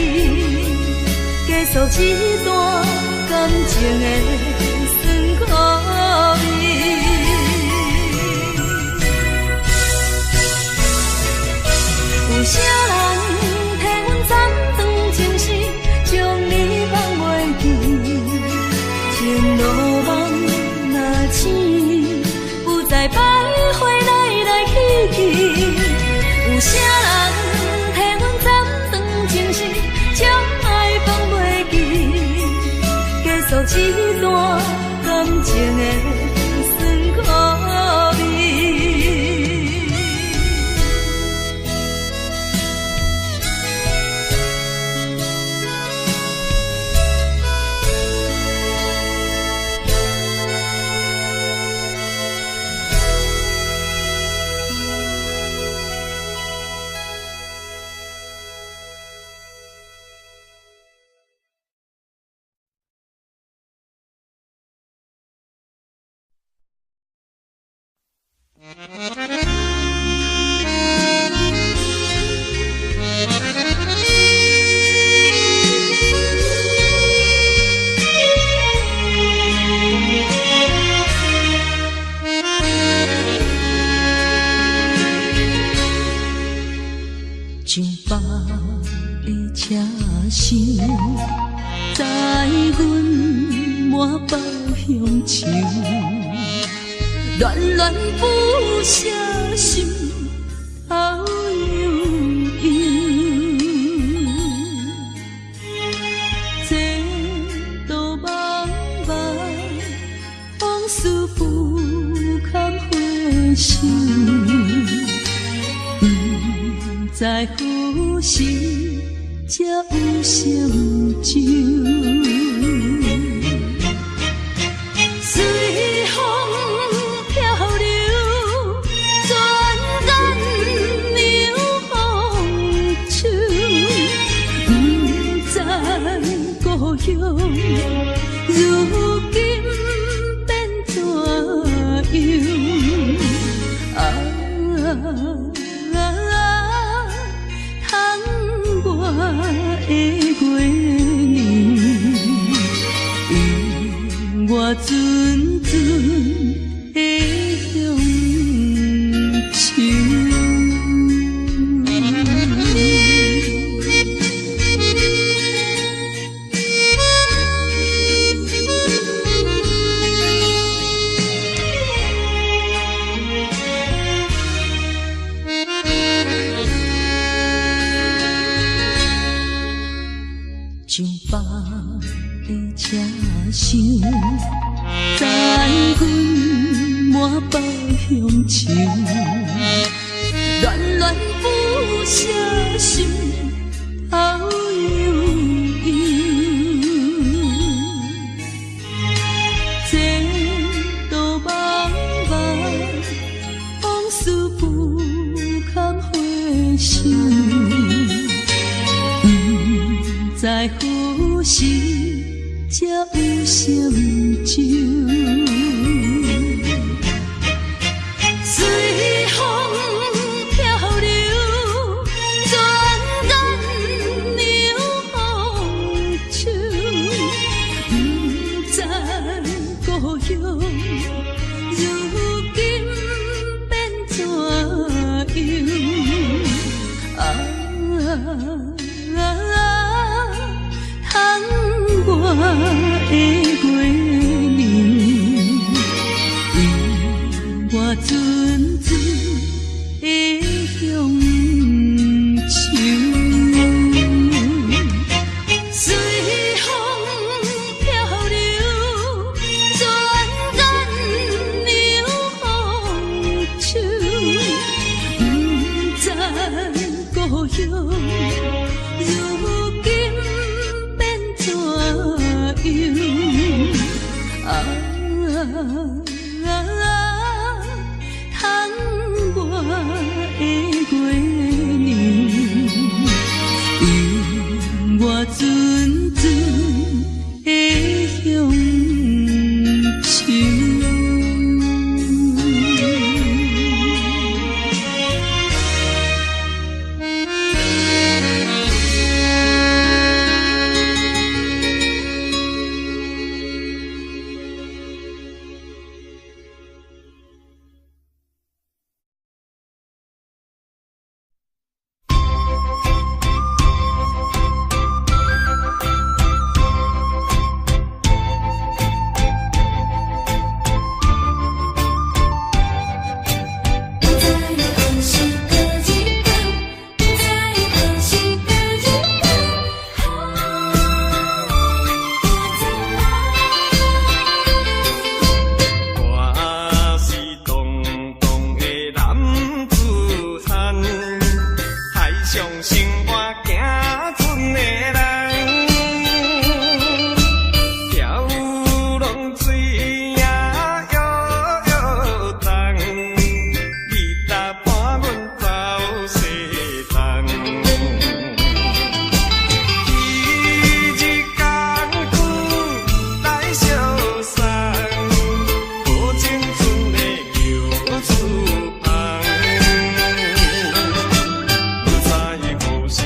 結束這段感情的酸苦味。有啥人替阮斬斷情絲，將你放袂記？情路夢若醒，不再徘徊來來去去。有啥人替阮斬斷情絲，將愛放袂記？結束這段感情的酸苦味。上百个车厢，载阮满腹乡愁，恋恋不舍心头悠悠。前途茫茫，往事不堪回首。不知何时才有成就。随風漂流，轉眼又風秋。不知故鄉，如今變怎樣？啊！窗外的月娘，北的車廂，残魂滿布鄉愁，戀戀不捨心頭悠悠。前途茫茫，往事不堪回首。不知何時才有成就。隨風飄流，轉眼涼秋。不知故鄉，如今變怎樣？啊！窗外的月娘，为我阵阵的乡愁。隨風飄流，轉眼涼秋。不知故鄉，如今變怎樣？啊！窗外的月娘，为我阵阵的鄉愁。不知何時過一冬，不知何時過一冬。我是堂堂的男子漢，海上生活行船的人，跳浪水也搖搖動，你搭伴阮走西東。彼日艱苦來相送，無青春的舊厝旁。不知何時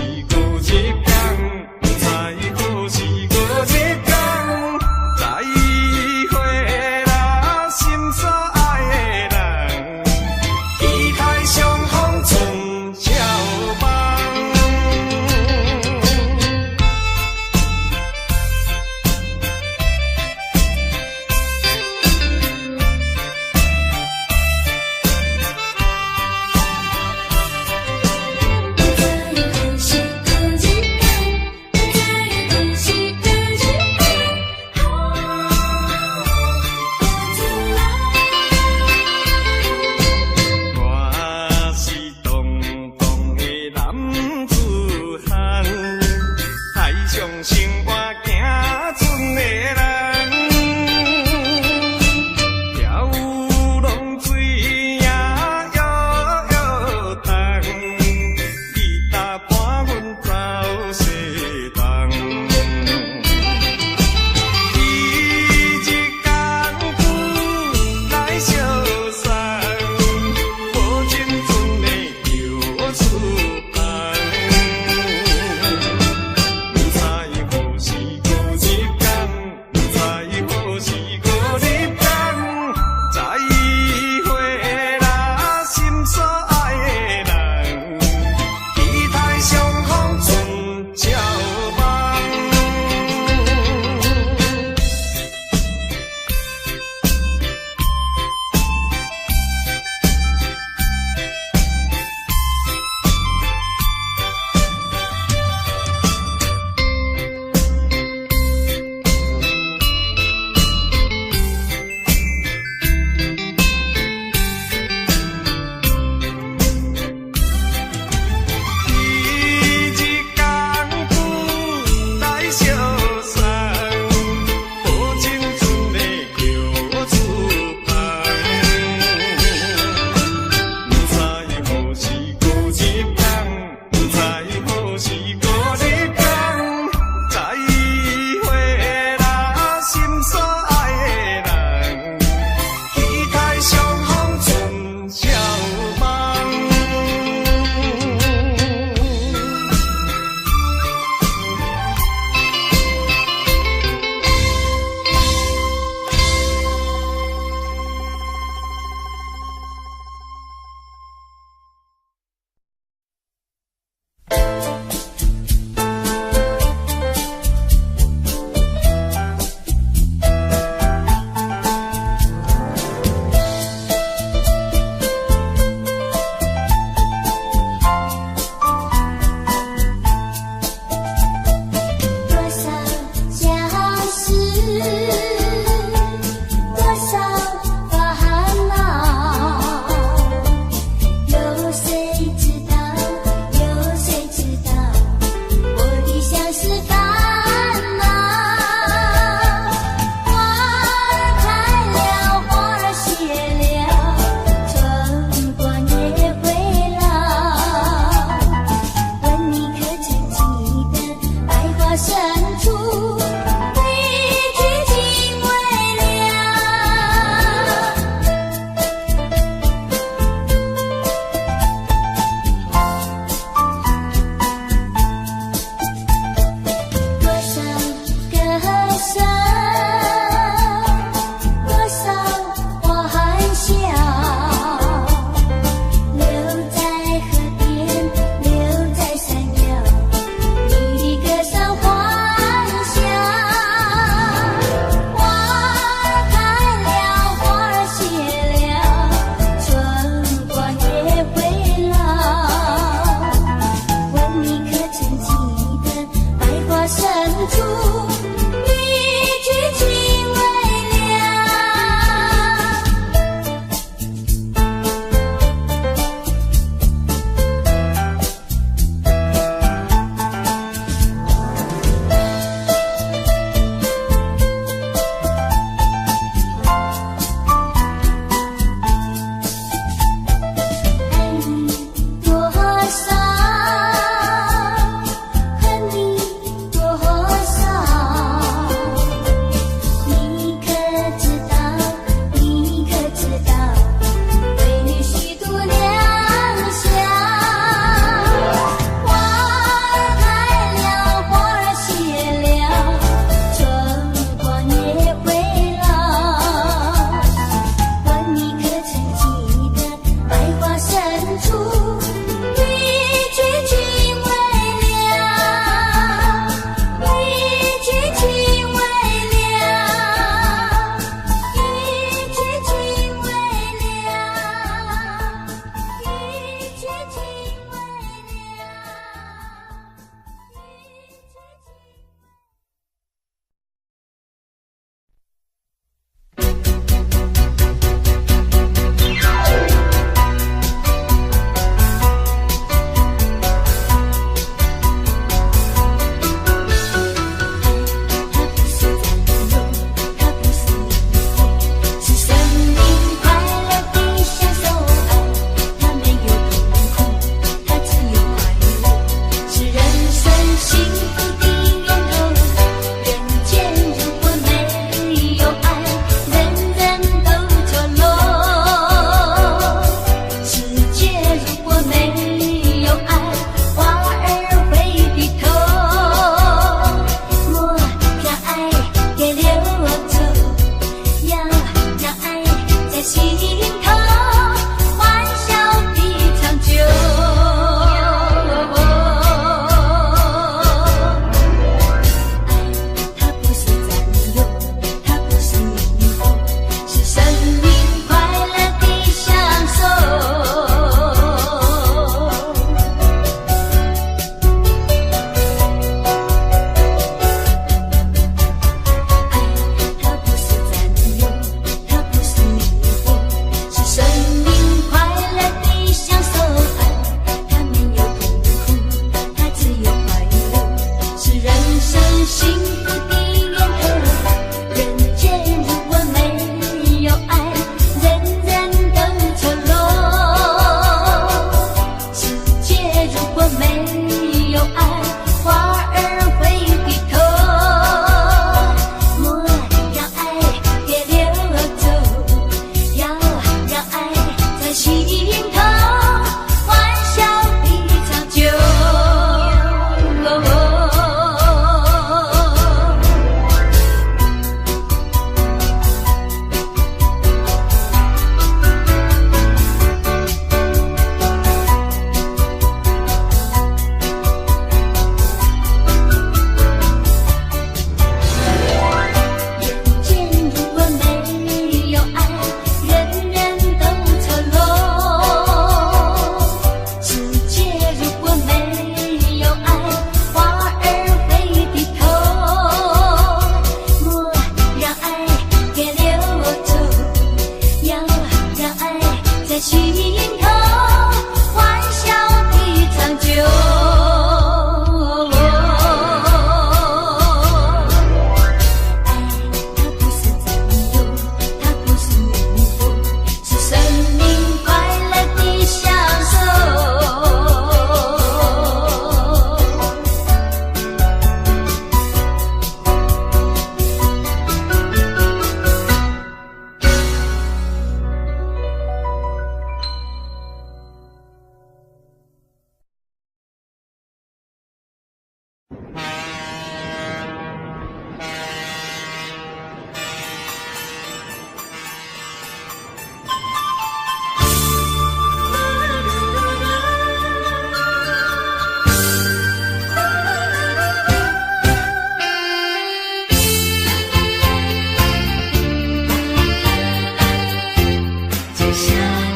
一声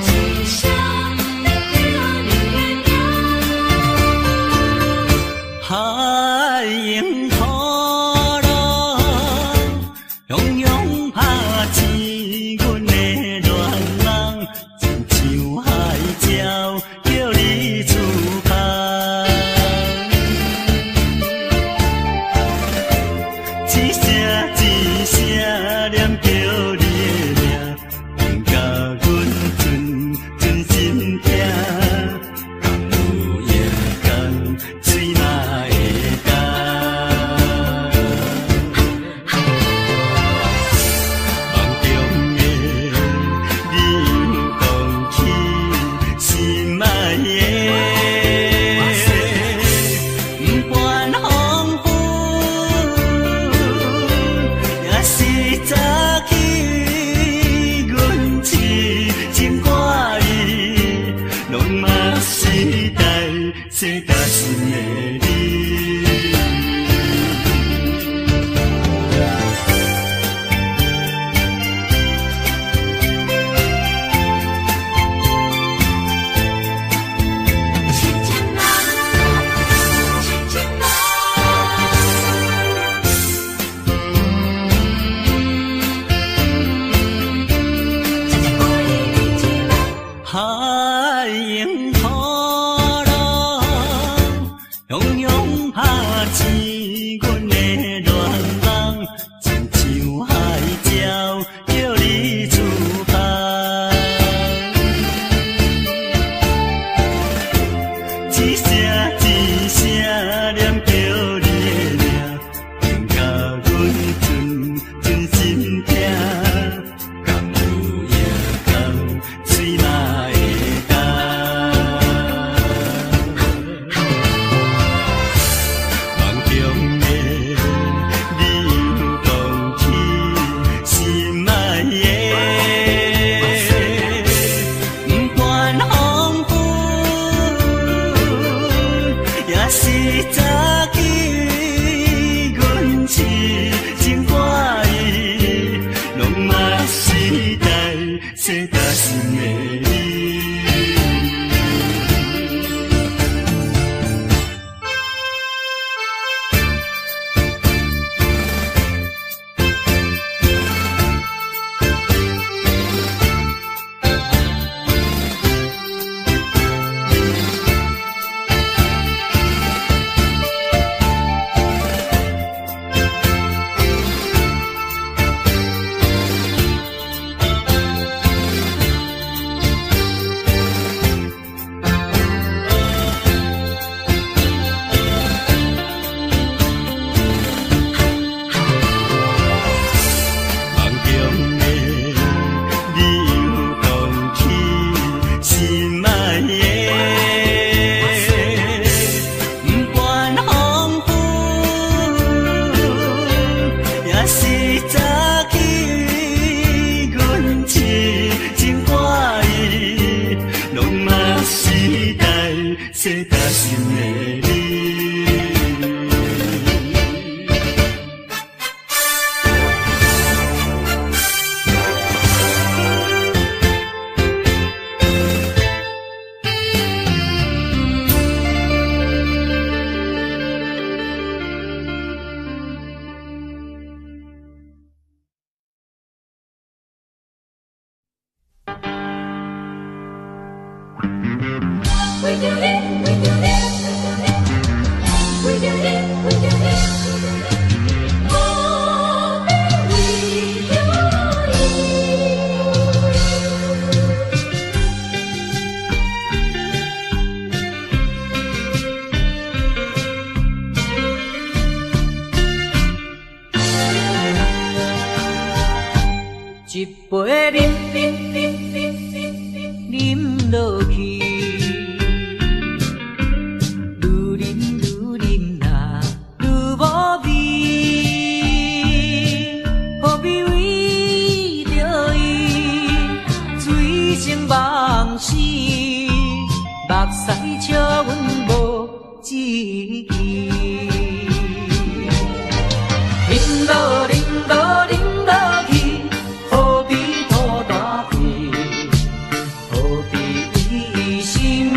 一声在叫你的名。海涌波浪，汹涌拍醒阮的恋人，亲像海鸟叫你出航。一声一声念叫你的名，听甲阮阵阵心痛。敢有影共水嘛会干？梦中的你又讲起心爱的，不管黄昏，也是早起，阮痴情挂意，拢嘛是台西甲心的你。痴情人，痴情人。痴情挂意你一人。海涌波浪，汹涌拍醒阮的恋人，亲像海鸟叫你出航。一声一声念叫你的名，听甲阮阵阵心痛。敢有影共水嘛会干？梦中的你又讲起心爱的，不管黄昏，也是早起，阮痴情挂意，拢嘛是台西甲心的你。梦中的你又讲起心爱的，不管黄昏，也是早起，阮痴情挂意，拢嘛是台西甲心的你。为着你，为着你，为着你，为着你，我欲为着伊。一杯啉啉啉啉啉落去，志气。饮落饮落饮落去，好比吐大气，何必为心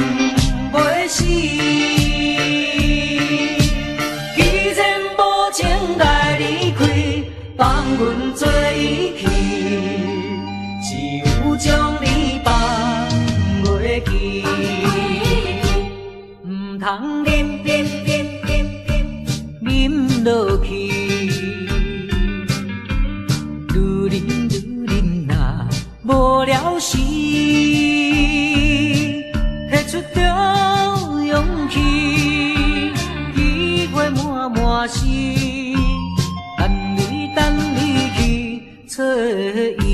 袂死？既然无情来离开，放阮做伊去，只有将你放袂记，毋通饮饮饮饮饮落去，愈饮愈饮若无了时，提出着勇气，机会满满是，等你等你去找伊。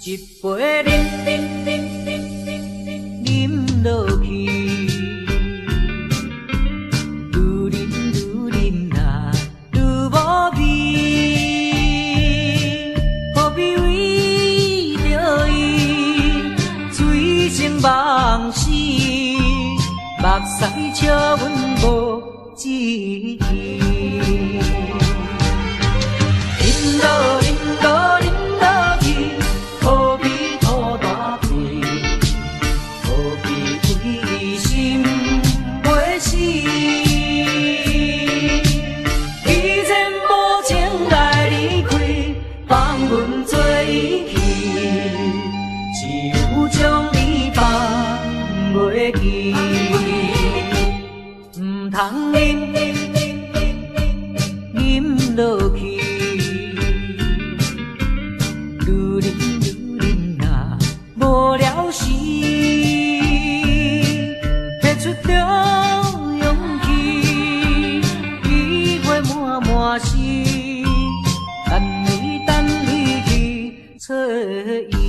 一杯饮饮饮饮饮饮落去，愈饮愈饮啊愈无味，何必为著伊醉生梦死，目屎笑阮无志气。饮落饮落饮落去，何必吐大气？何必为心袂死？既然无情来离开，放阮做伊去，只有将你放袂记，毋通饮饮饮饮饮落去，愈饮愈饮若无了时，提出著勇气，机会满满是，等你等你去找伊。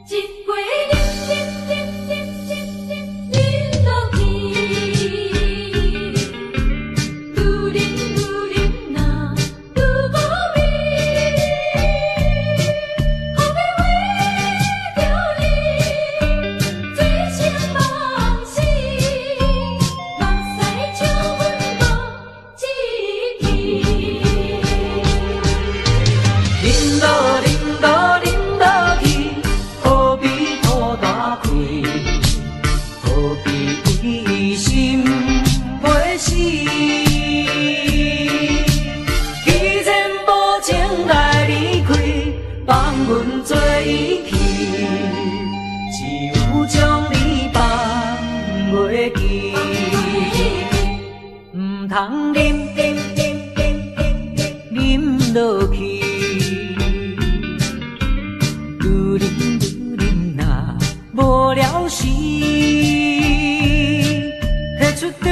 一杯饮饮饮饮饮饮饮落去，愈饮愈饮若愈无味，何必为著你醉生梦死，目屎笑阮无志气。饮落饮落饮落去，何必吐大气？何必为心袂死？既然无情来离开，放阮做伊去，只有将你放袂记，毋通饮饮饮饮饮饮落去，愈饮愈饮若无了时，提出著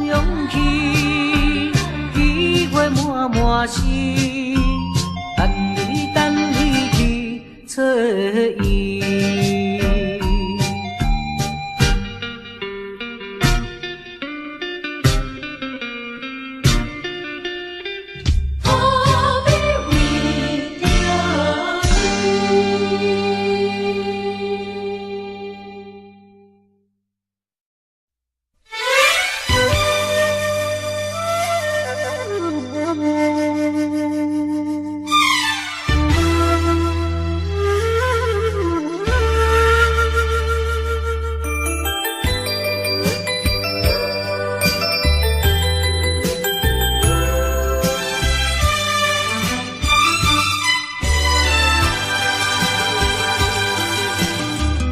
勇气，机会满满是，等你等你去找伊。何必为著伊？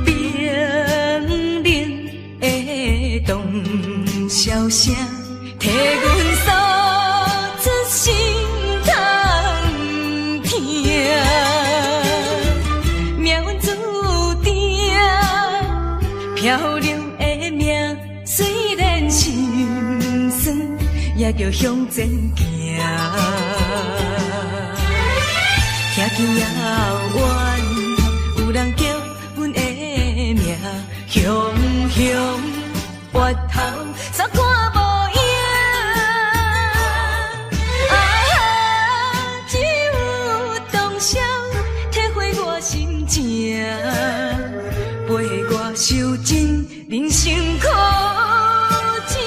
冰冷的洞箫声，替阮诉出心痛疼。命运注定，漂流的命，虽然心酸，也著向前行。听见遥远有人叫阮的名，雄雄越头煞看無影。啊，只有通宵體會我心情，陪我受盡人生苦情。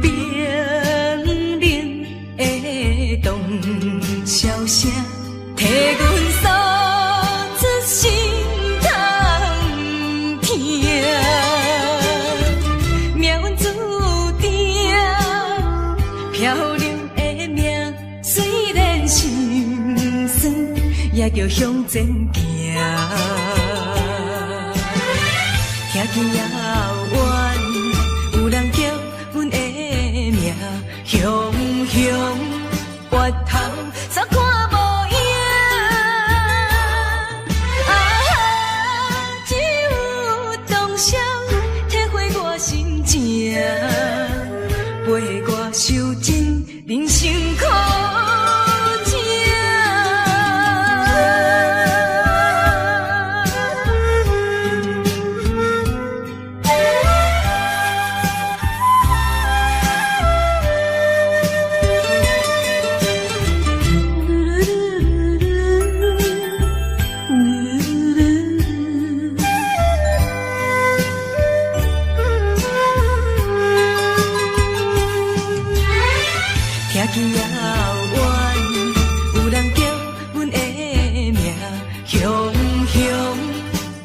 冰冷的洞簫聲，替阮訴出心頭疼。命運注定，漂流的命，雖然心酸，也著向前行。聽見遙遠有人叫阮的名，雄雄月頭煞看無影。啊，只有通宵體會我心情，陪我受盡人生苦情。聽見遙遠有人叫阮的名，雄雄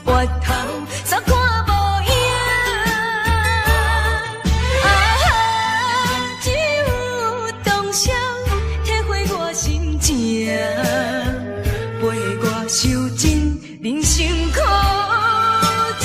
月頭煞看無影。啊，只有通宵體會我心情，陪我受盡人生苦情。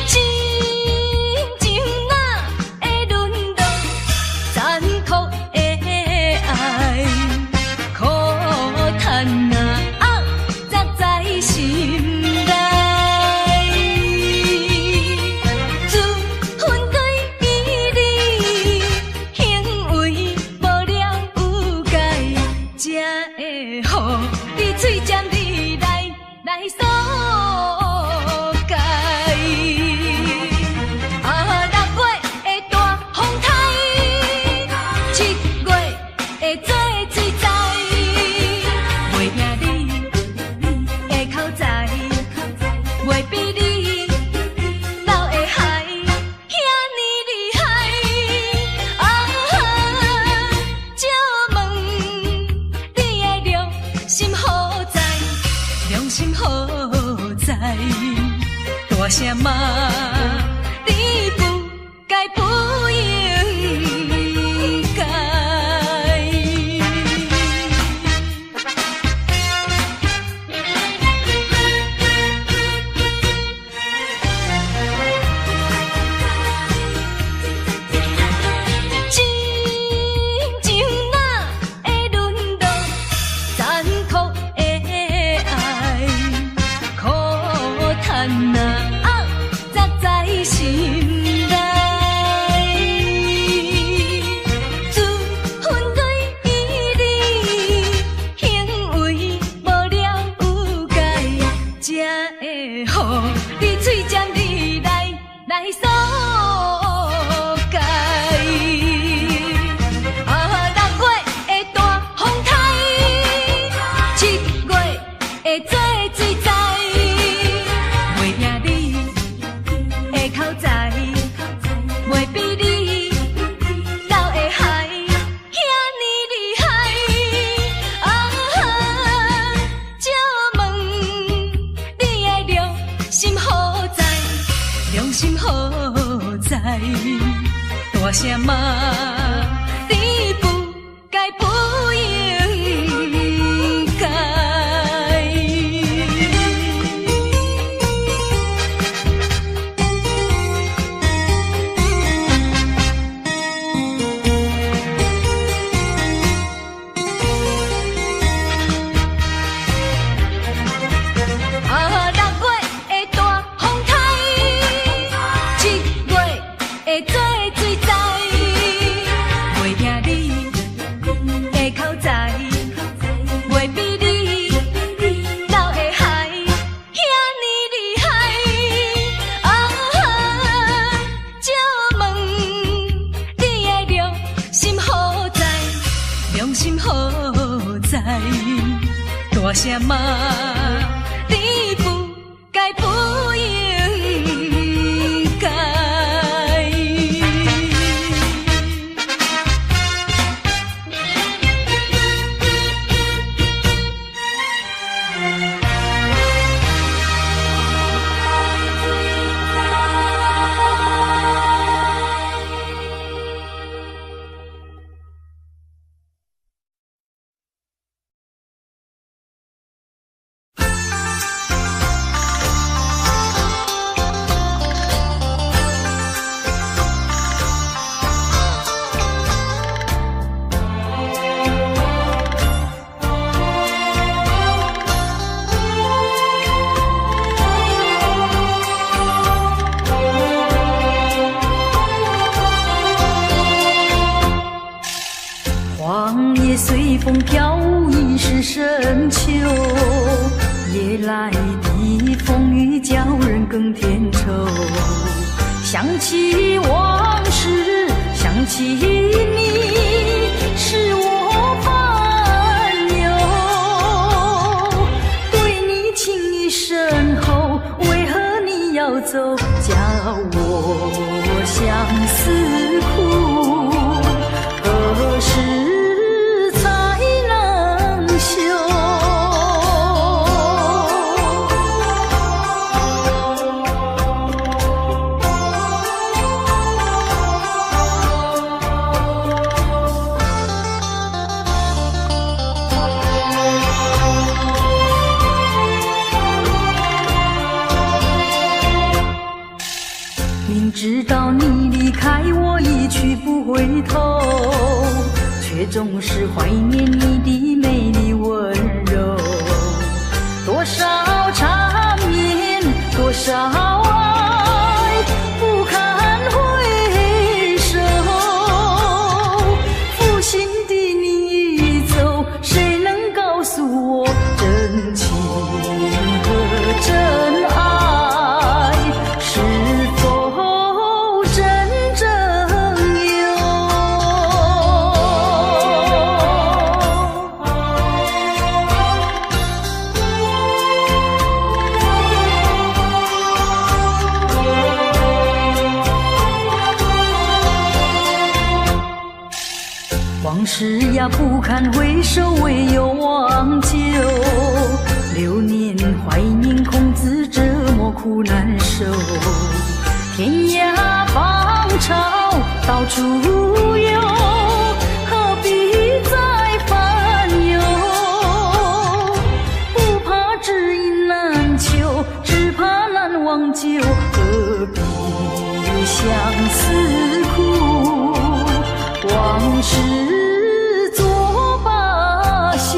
親像哪會淪落殘酷的愛，苦嘆啊，壓雜在心內。自恨對你行為無了解，才會予你喙尖你來來索解。啊，6月的大風颱，7月的做水災，袂贏你的口才，袂比你老的海遐爾厲害。啊，借問你的良心何在？良心何在？大聲罵你不該不應該。親像哪會淪落殘酷的愛，苦嘆啊，壓雜在心內。自恨對你行為無了解，才會予你喙尖你來來索解。啊，6月的大風颱，7月的做水災，袂贏你的口才，大聲罵，你不該不應該。啊，六月的大風颱，七月的做水災，袂驚你的口才，袂比你老的海遐呢厲害。啊，借問你的良心何在？良心何在？大聲罵，你不該不應該。黃葉隨風飄舞，已是深秋。夜來的風雨叫人更添愁。想起往事，想起你，使我煩憂。對你情意深厚，為何你要走，叫我相思苦？何時才能休？明知道你離開我一去不回頭，卻總是懷念你的美麗溫柔。多少纏綿，多少愛，不堪回首。負心的你已走，誰能告訴我真情和真愛是否真正有？往事呀，不堪回首，唯有忘舊。流年懷念，空自折磨，苦難受。天涯芳草到處有，何必再煩憂？不怕知音難求，只怕難忘舊。何必相思苦？往事作罷休。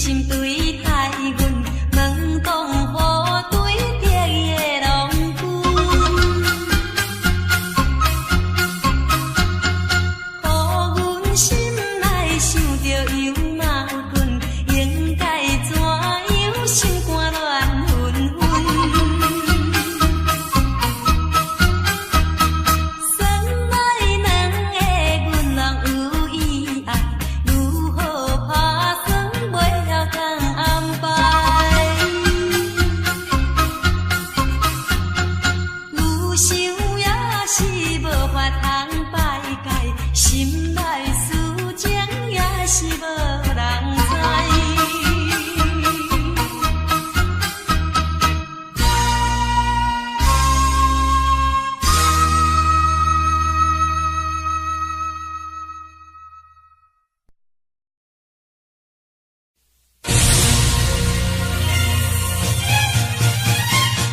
心對待阮，問講何對得意的郎君。予阮心內想著又矛盾，應該怎樣心肝亂紛紛。算來兩个阮人有意愛，如何拍算袂曉通安排？有想也是無法通排解，心內事情也是無人知。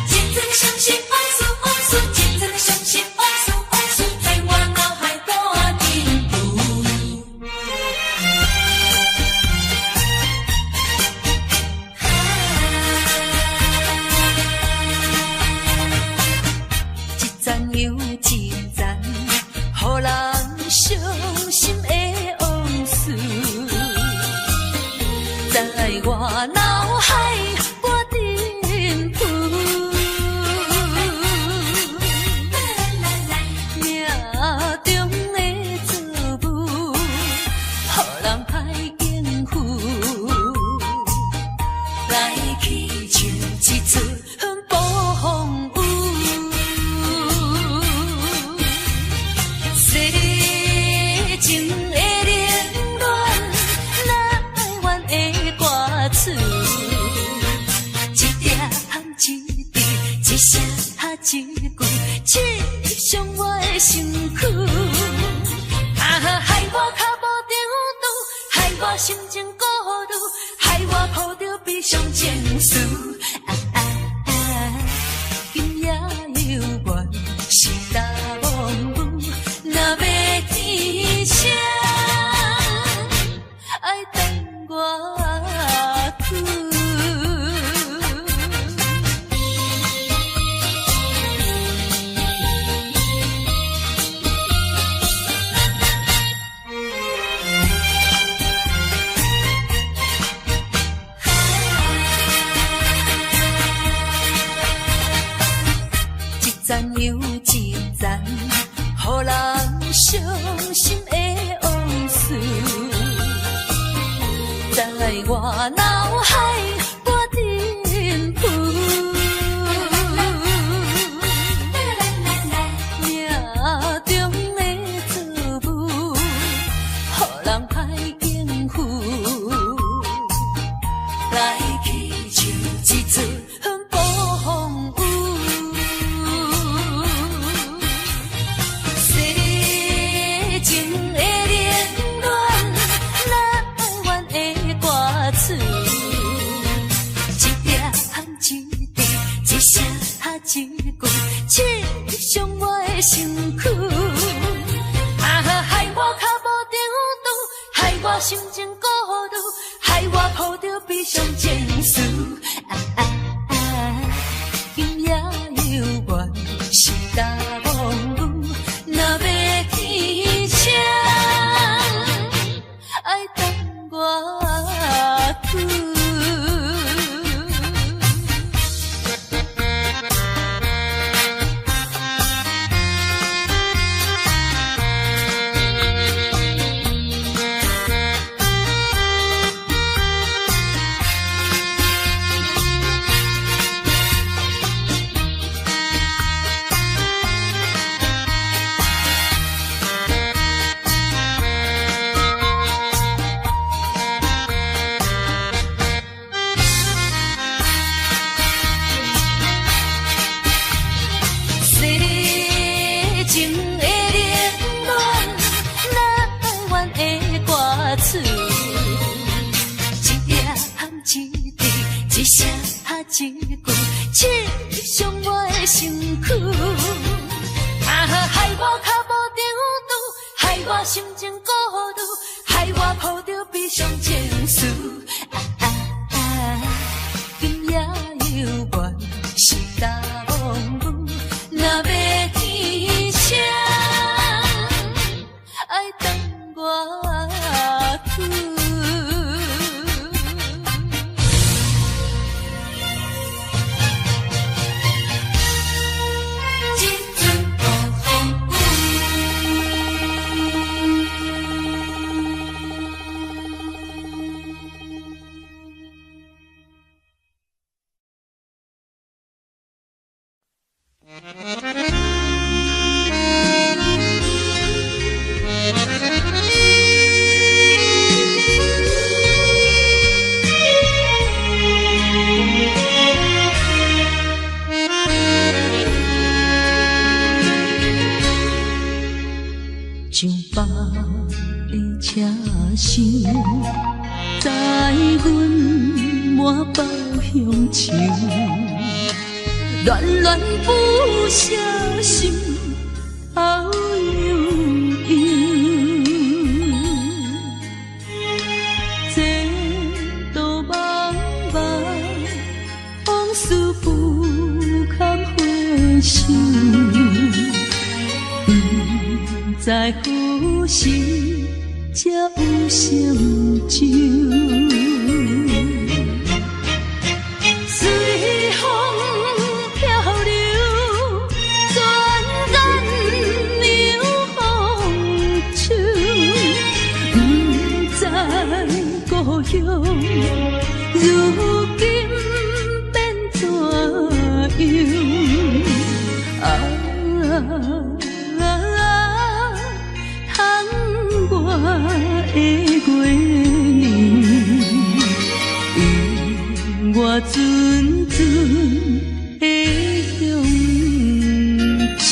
真真的相信往事，往事，真真的相信往事，往事，在我脑海挂阵浮。一层又一层，予人傷心的往事，在我腦海掛陣浮。命中的造物，予人歹應付。來去像一出暴風雨，世情的冷暖，哪會願的歌詞，一點一滴，一聲一句，刺傷我的身軀。啊，害我跤步長拄，害我心情顧慮，害我抱著悲傷情緒。啊啊啊！今夜猶原是大風雨，若欲見誰，愛等偌久。一層又一層，予人傷心的往事，在我腦海掛陣浮。命中的造物，予人歹應付。來去像一出暴風雨，世情的冷暖，哪會願的歌詞，一點一滴，一聲一句，刺傷我的身軀。啊，害我跤步長拄，害我心情顧慮，害我抱著悲傷情緒。啊啊啊！今夜猶原是大風雨，若欲見誰，愛等偌久。世情的冷暖，哪會願的歌詞，一點一滴，一聲一句，刺傷我的身軀。啊，害我跤步長拄，害我心情顧慮，害我抱著悲傷情緒。啊啊啊！滿腹鄉愁，戀戀不捨心頭悠悠。前途茫茫，往事不堪回首，不知何時才有成就。隨風飄流，轉眼涼風秋，不知故鄉如今變怎樣？啊，窗外的月娘，映我陣陣的鄉愁。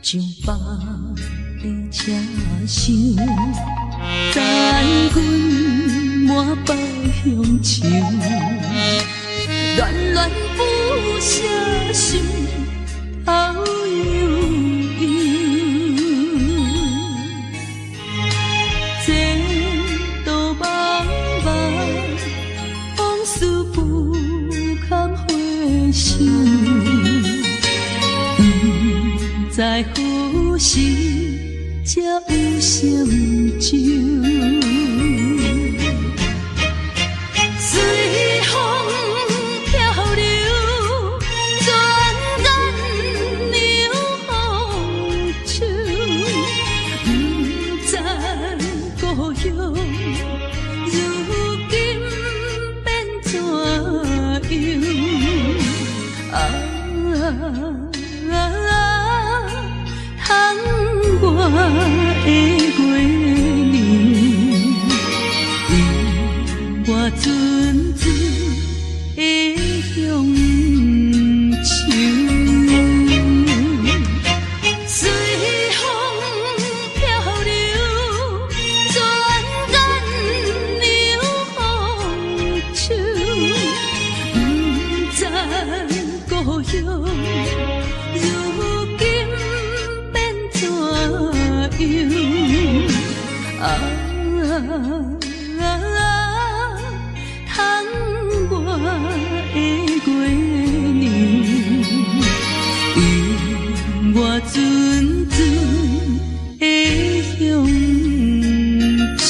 上班的車廂，残阮滿腹鄉愁，戀戀不捨心頭悠悠。前途茫茫，往事不堪回首，不知何時才有成就。隨風飄流，轉眼涼風秋，不知故鄉如今變怎樣？啊，窗外的月娘，映我陣陣的鄉愁。隨風飄流，轉眼涼風秋，不知故鄉如今變怎樣？啊，窗外的月娘，映我陣陣的鄉愁。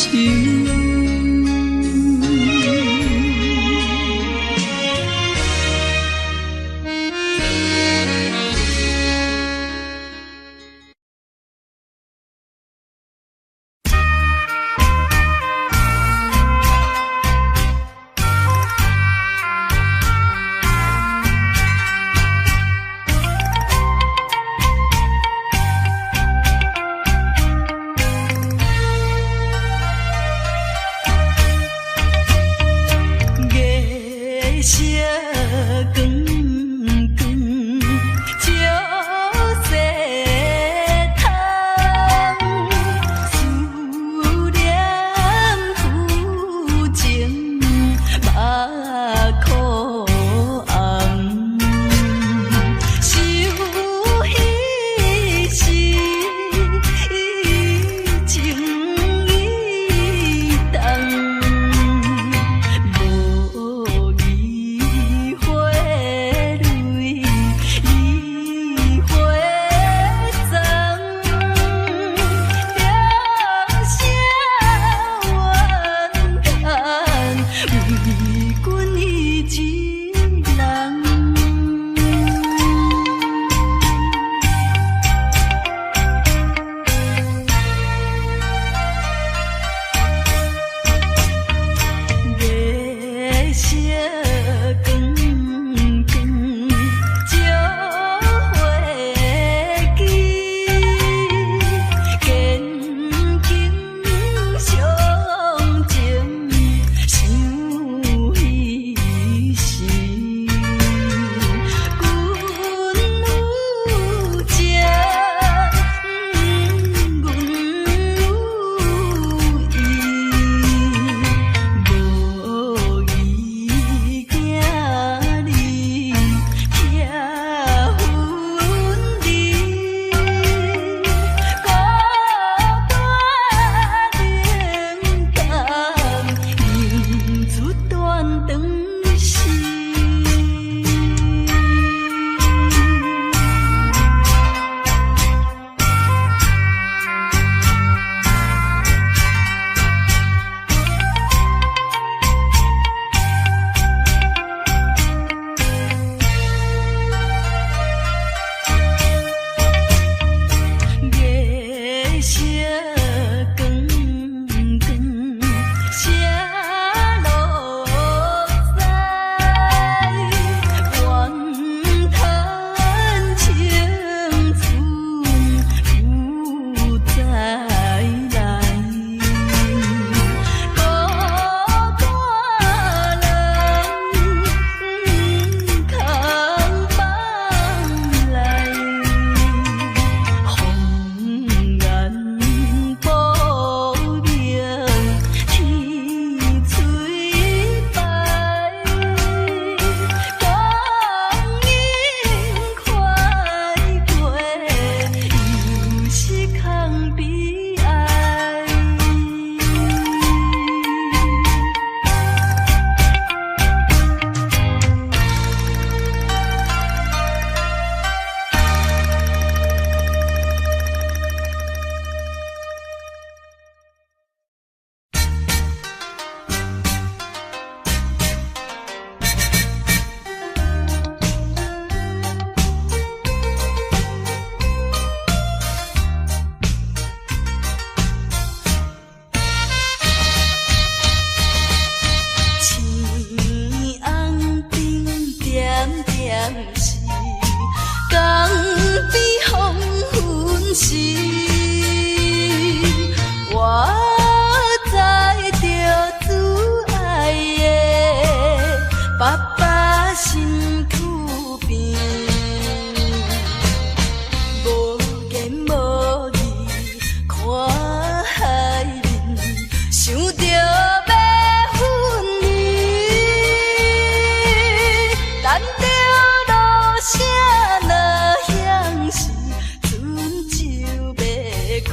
開。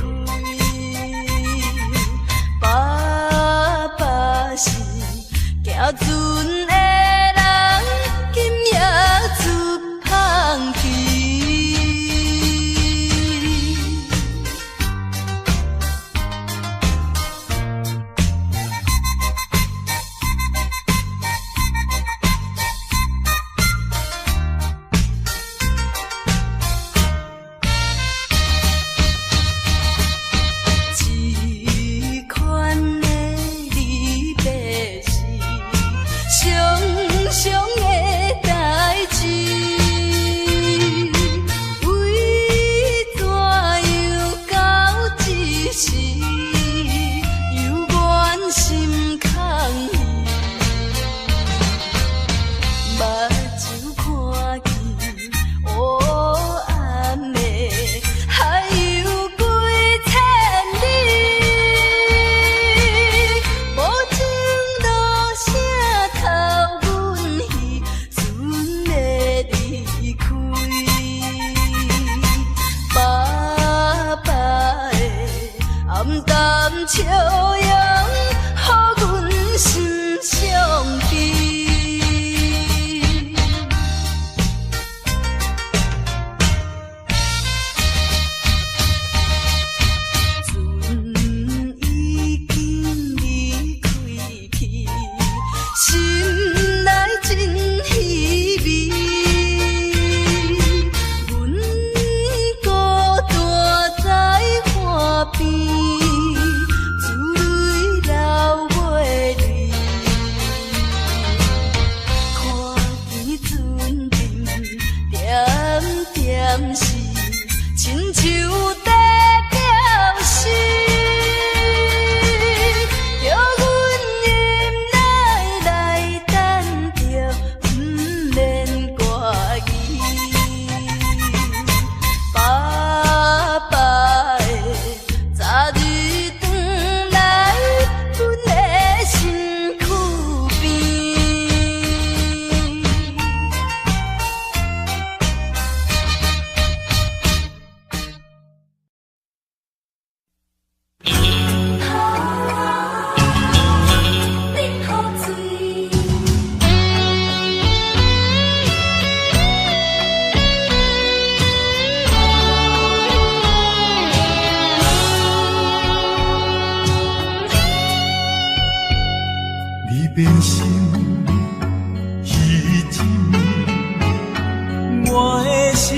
爸爸是行船的人，今夜出芳去。這款的離別是常常的代誌，為怎樣到這時猶原心空虛？目睭看見烏暗的海洋幾千里，無情落聲哭阮彼陣的離開。爸爸的暗淡笑容，予阮心傷悲。船已經離開去，心內真稀微。阮孤單在岸邊，珠淚流袂離。看見船沉，點點是親像在表示，叫阮忍耐來等著，毋免掛記。爸爸的早日轉來，阮的身軀邊。啉予醉。你變心彼一暝，我的心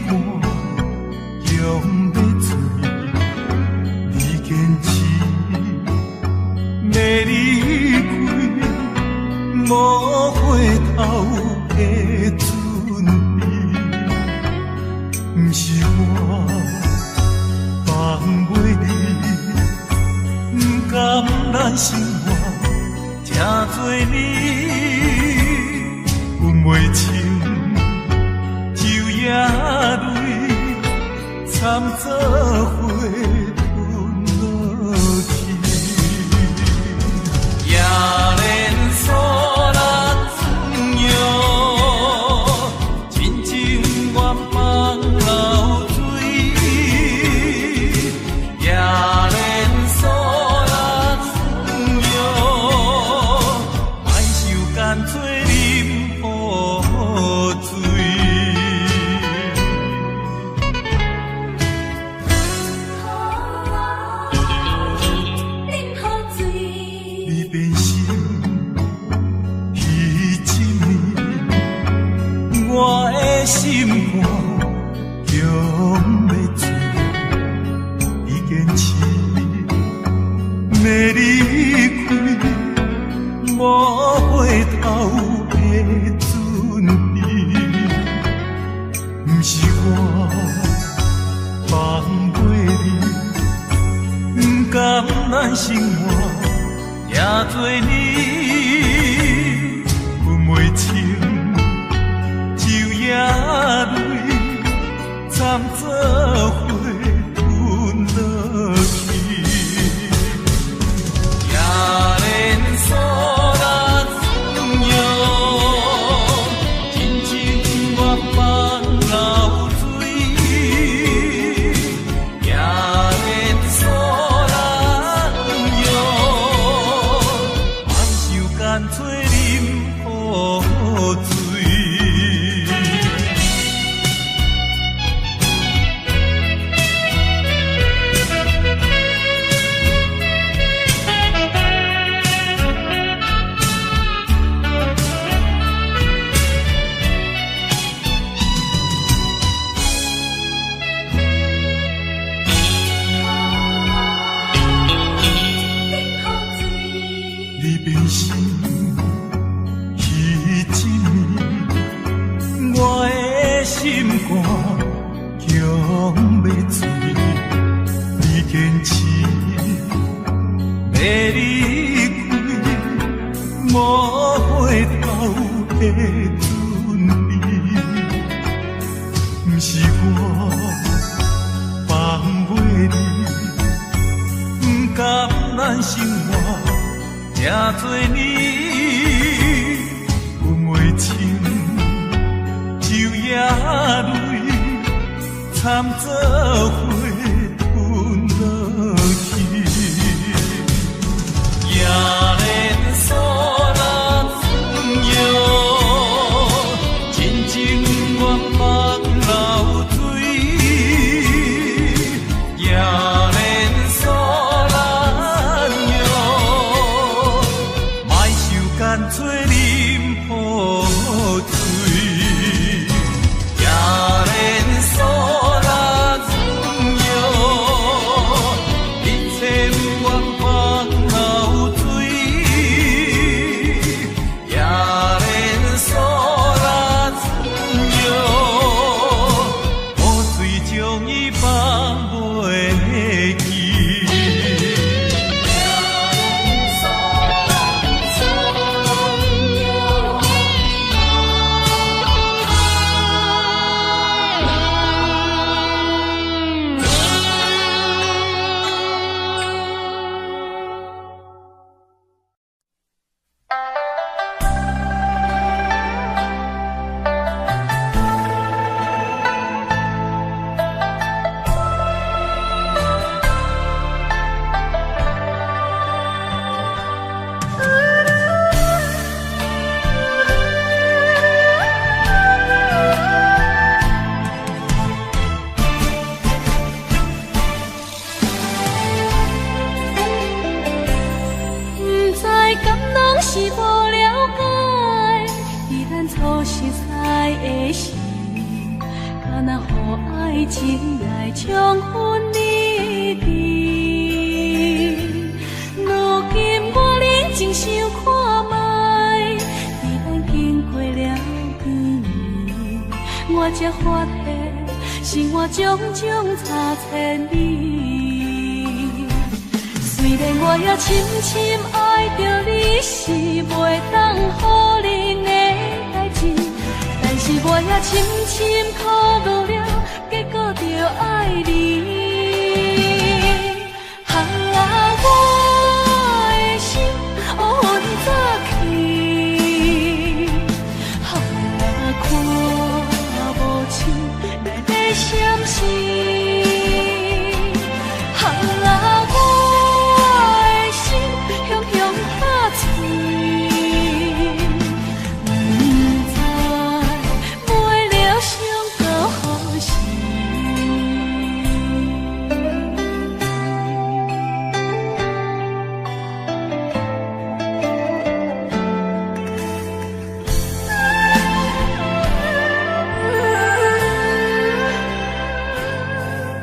肝强欲碎。你堅持欲離開，無回頭的準備，毋是我放袂你，毋甘咱生活這多年，分袂清昼夜淚，掺做伙吞落去。夜連鎖咱哟，真情願放流水。夜連鎖咱哟，莫受干做啉予醉。啉予醉。你變心彼一暝，我的心肝強欲碎。你堅持欲離開，無回頭的準備，毋是我放袂你，毋甘咱生活這多年，分袂清晝夜淚，摻做伙吞落去。夜連鎖咱哟，真情願放流水。夜連變心彼一暝，我的心肝強欲碎，你堅持欲離開，無回頭的準備，毋是我放袂你，毋甘咱生活這多年，分袂清昼夜淚，掺做伙吞落去。夜連鎖難藥，真情願放流水。夜連鎖難藥，莫受艱做啉破醉。夜連鎖難藥，你千萬放流水。夜連鎖難藥，破碎將伊放袂記。毋知敢攏是無了解，佇咱初熟似的時，敢若予愛情來衝昏理智。如今我冷靜想看覓，佇咱經過了幾年，我才發現生活種種差千里。雖然我也深深愛著你，是袂當否認的代誌，但是我也深深苦惱了，結果著愛你。啊，我的心烏雲早去，啊，看無清來的閃失。啊，我的心雄雄拍碎，不知袂了想到何時。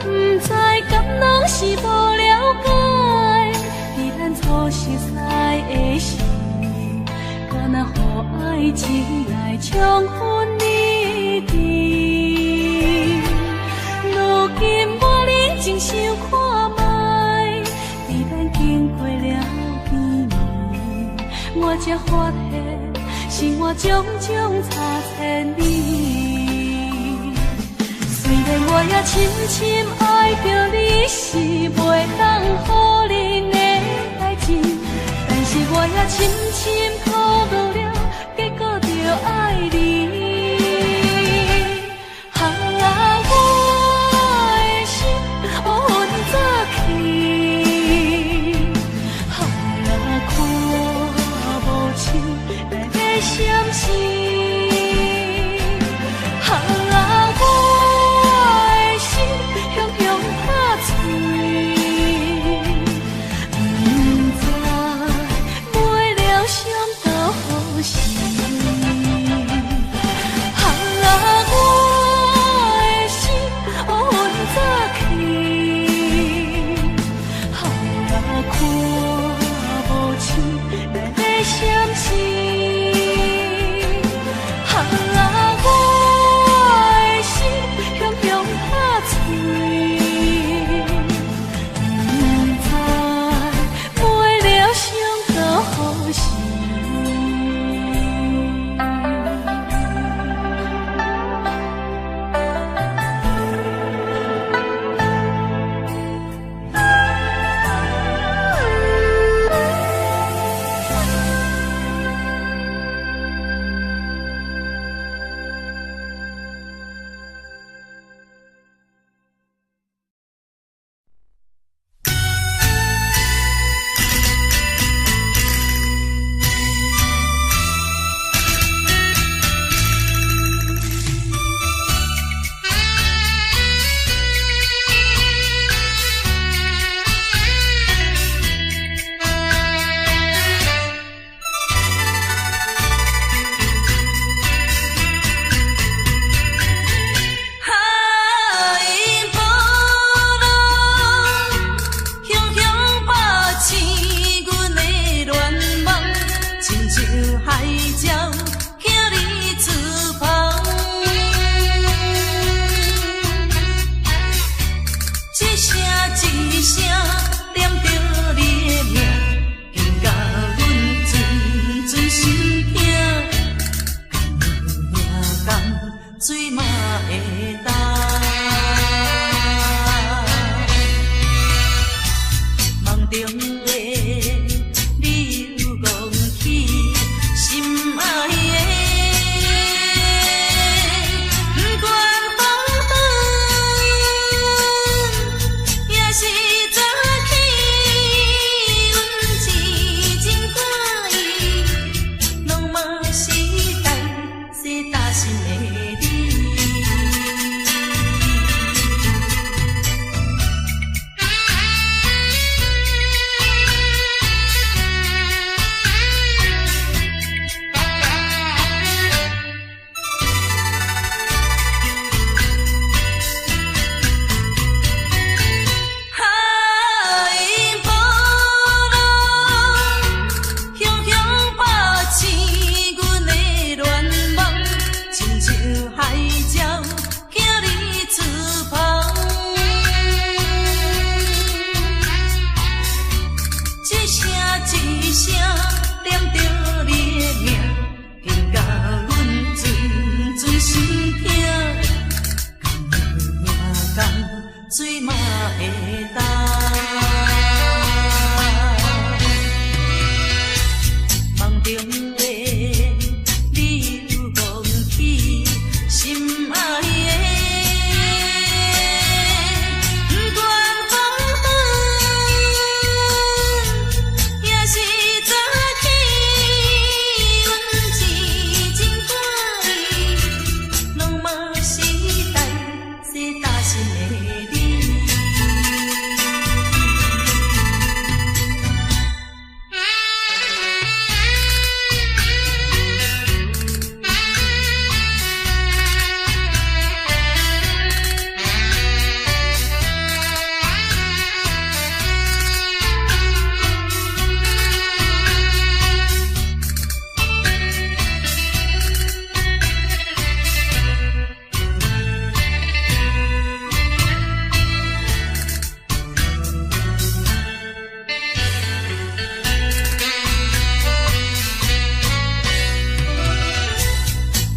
不知敢攏是無了解，佇咱初熟似的時，敢若予愛情來衝昏理智。如今我冷靜想看覓，佇咱經過了幾年，我才發現生活種種差千里。雖然我也深深愛著你，是袂當否認的代誌，但是我也深深苦惱了，結果著愛你。啊，我的心烏雲早去，啊，看無清來的閃失。啊，我的心雄雄拍碎，中的你又讲起心愛的，不管風雨，也是早起，阮痴情看伊，攏嘛是台西搭心的你。海波浪，汹汹拍醒阮的恋梦，亲像海鸟行你翅膀。一声一声念著你的名，紧甲阮阵阵心疼。命共水嘛會干。夢中的你又講起心愛的，不管風雨，也是早起，阮痴情看伊，攏嘛是台西搭心的你。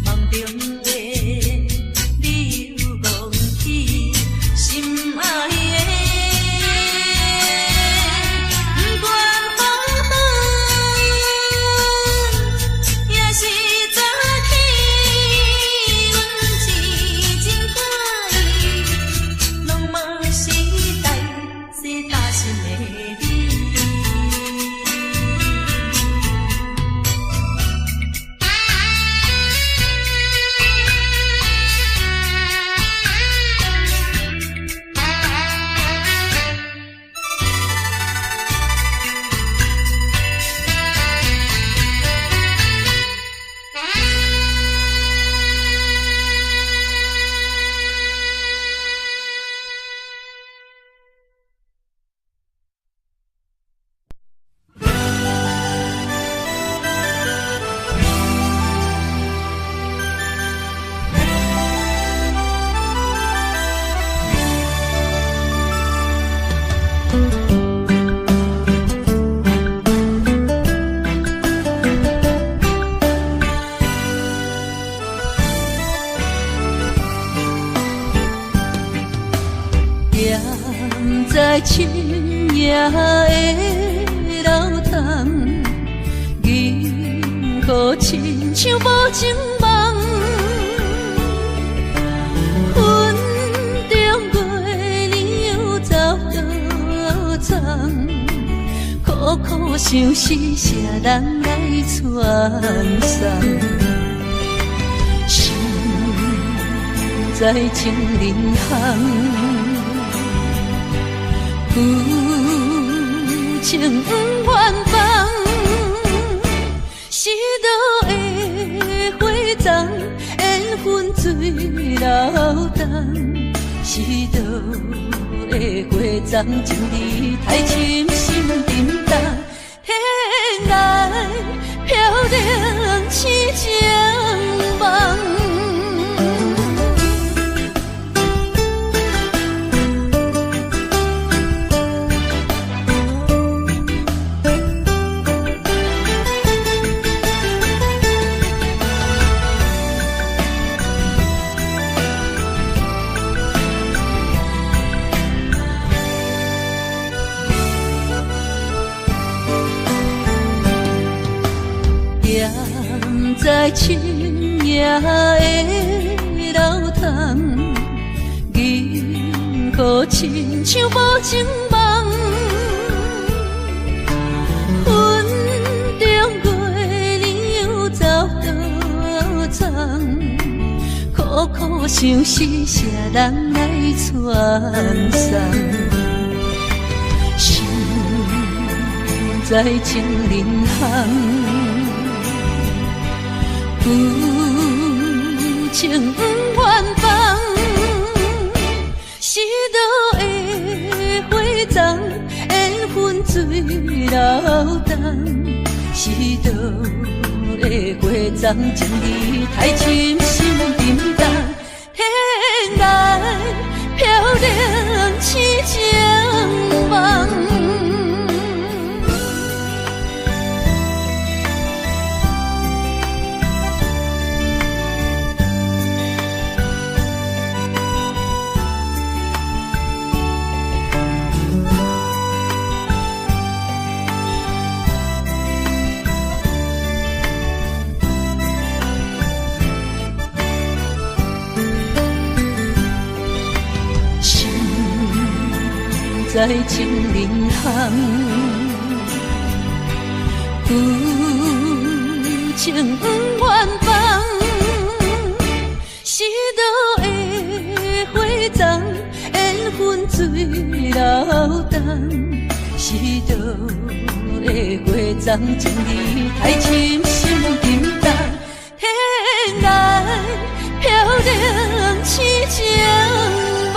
夢中的你又講起心愛的，不管風雨，也是早起，阮痴情看伊，攏嘛是台西搭心的你。踮在深夜的樓筒，銀河親像無情夢，雲中月娘又走倒藏，苦苦相思誰人來傳送？心在情人巷。夫情不愿放，失落的花丛，缘分水流东。失落的花丛，情意太深心沉重，天来飘零痴情梦。知深夜的流淌，银河亲像无情梦，云中月娘走倒藏，苦苦相思谁人来传送？心在情人巷，旧情不愿放，失落的花丛，缘分水流动，失落的花丛，情意太深心沉重，天涯飘零痴情梦。在情人巷，旧情不愿放，失落的花丛，缘分水流动，失落的花丛，情意太深心沉重，天涯飘零痴情梦。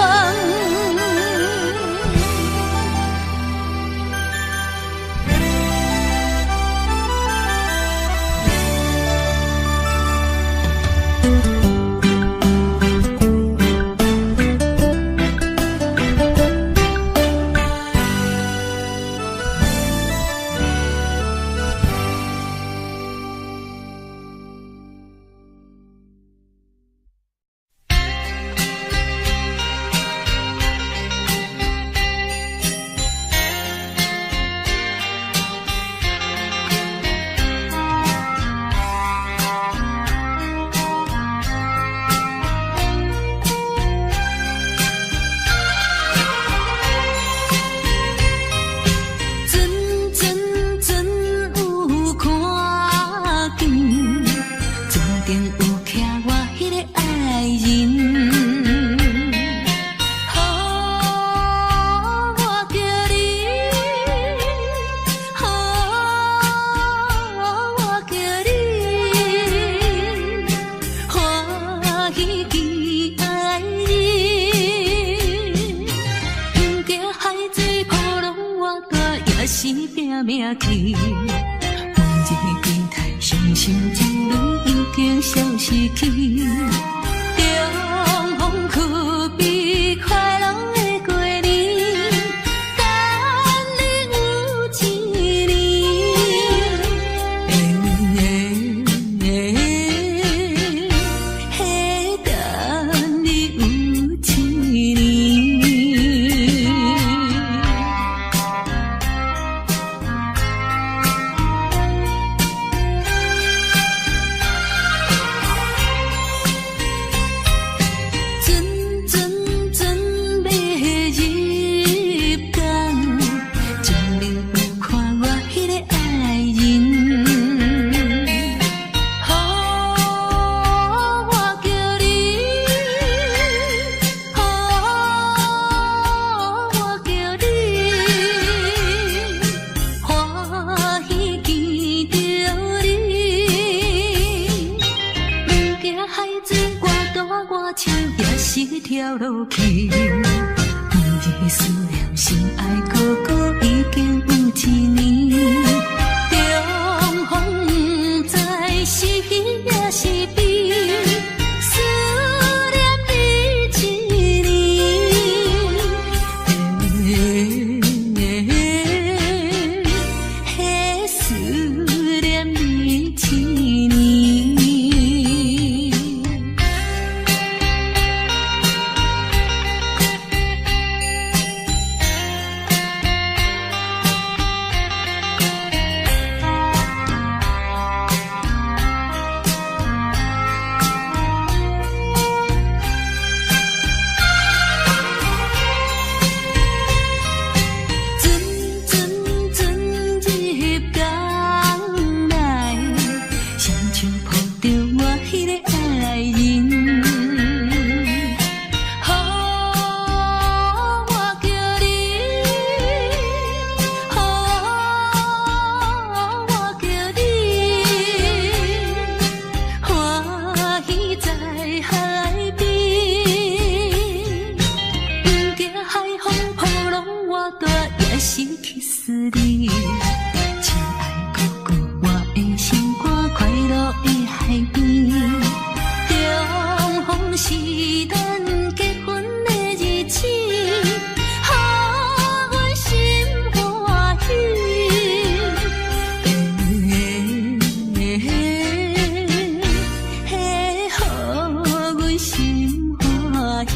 失去思你。亲爱哥哥，我的心肝快乐的海边，重逢是咱结婚的日子，予阮心欢喜。予阮心欢喜。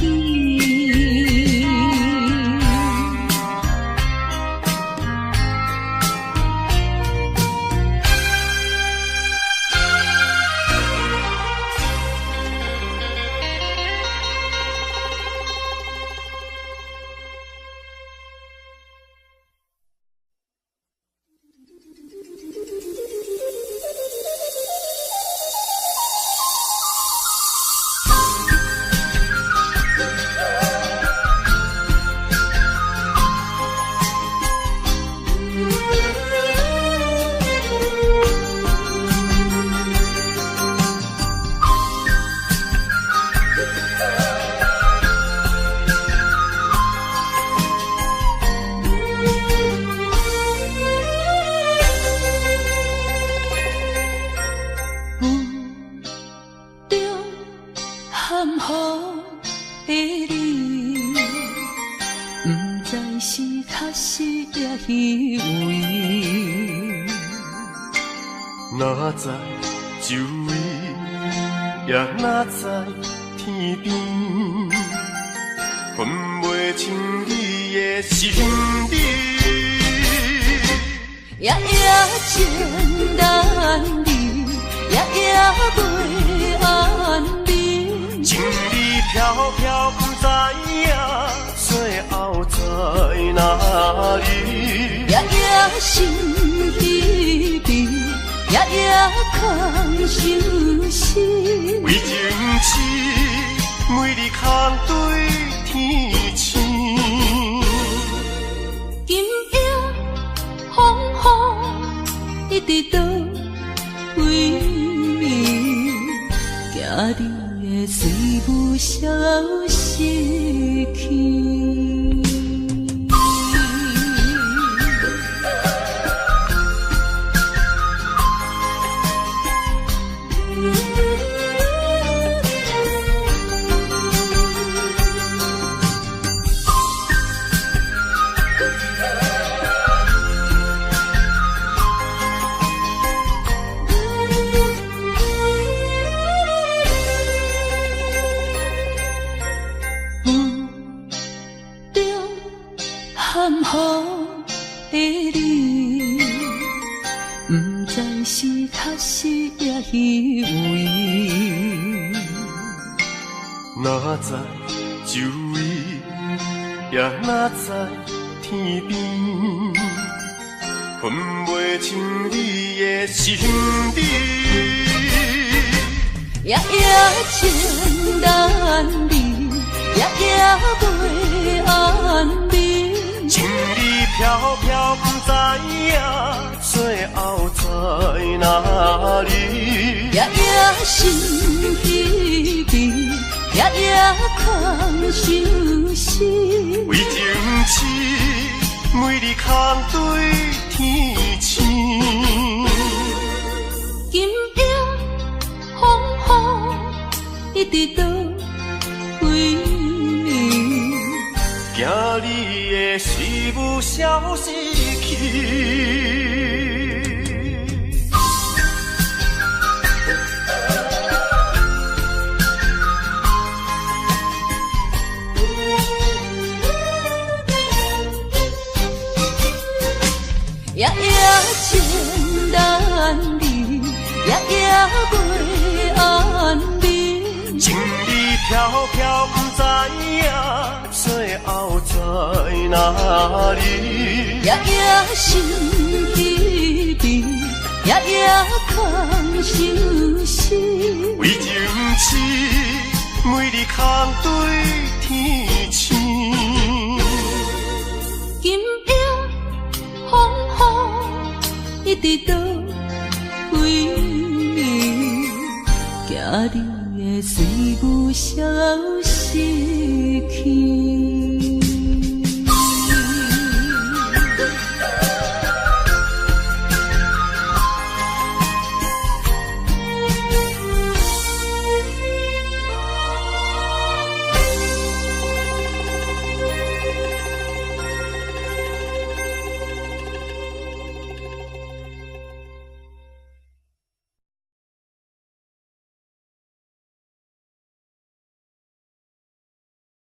雾中含雨的你，不知是确实抑虚伪。哪知周围，也哪知天边，分袂清你的身影。夜夜情难离，夜夜袂安眠。情理飘飘，不知影最后在哪里。夜夜心疲惫，夜夜空相思。为情痴，每日空对天星。今夜风雨一直倒位，惊你会随雾消失去。雾中含雨的你，不知是确实抑虚伪。哪知周围，也哪知天边，分袂清你的身影。夜夜情难离，夜夜袂安眠。情理飘飘，不知影最后在哪里。夜夜心疲惫，夜夜空相思。为情痴，每日空对天星。今夜风雨一直倒位，惊你的思雾消失去。夜夜情难离，夜夜袂安眠。情理飘飘，不知影最后在哪里。夜夜心疲惫，夜夜空相思。为情痴，每日空对天星。今夜风雨一直倒位，惊你会随雾消失去。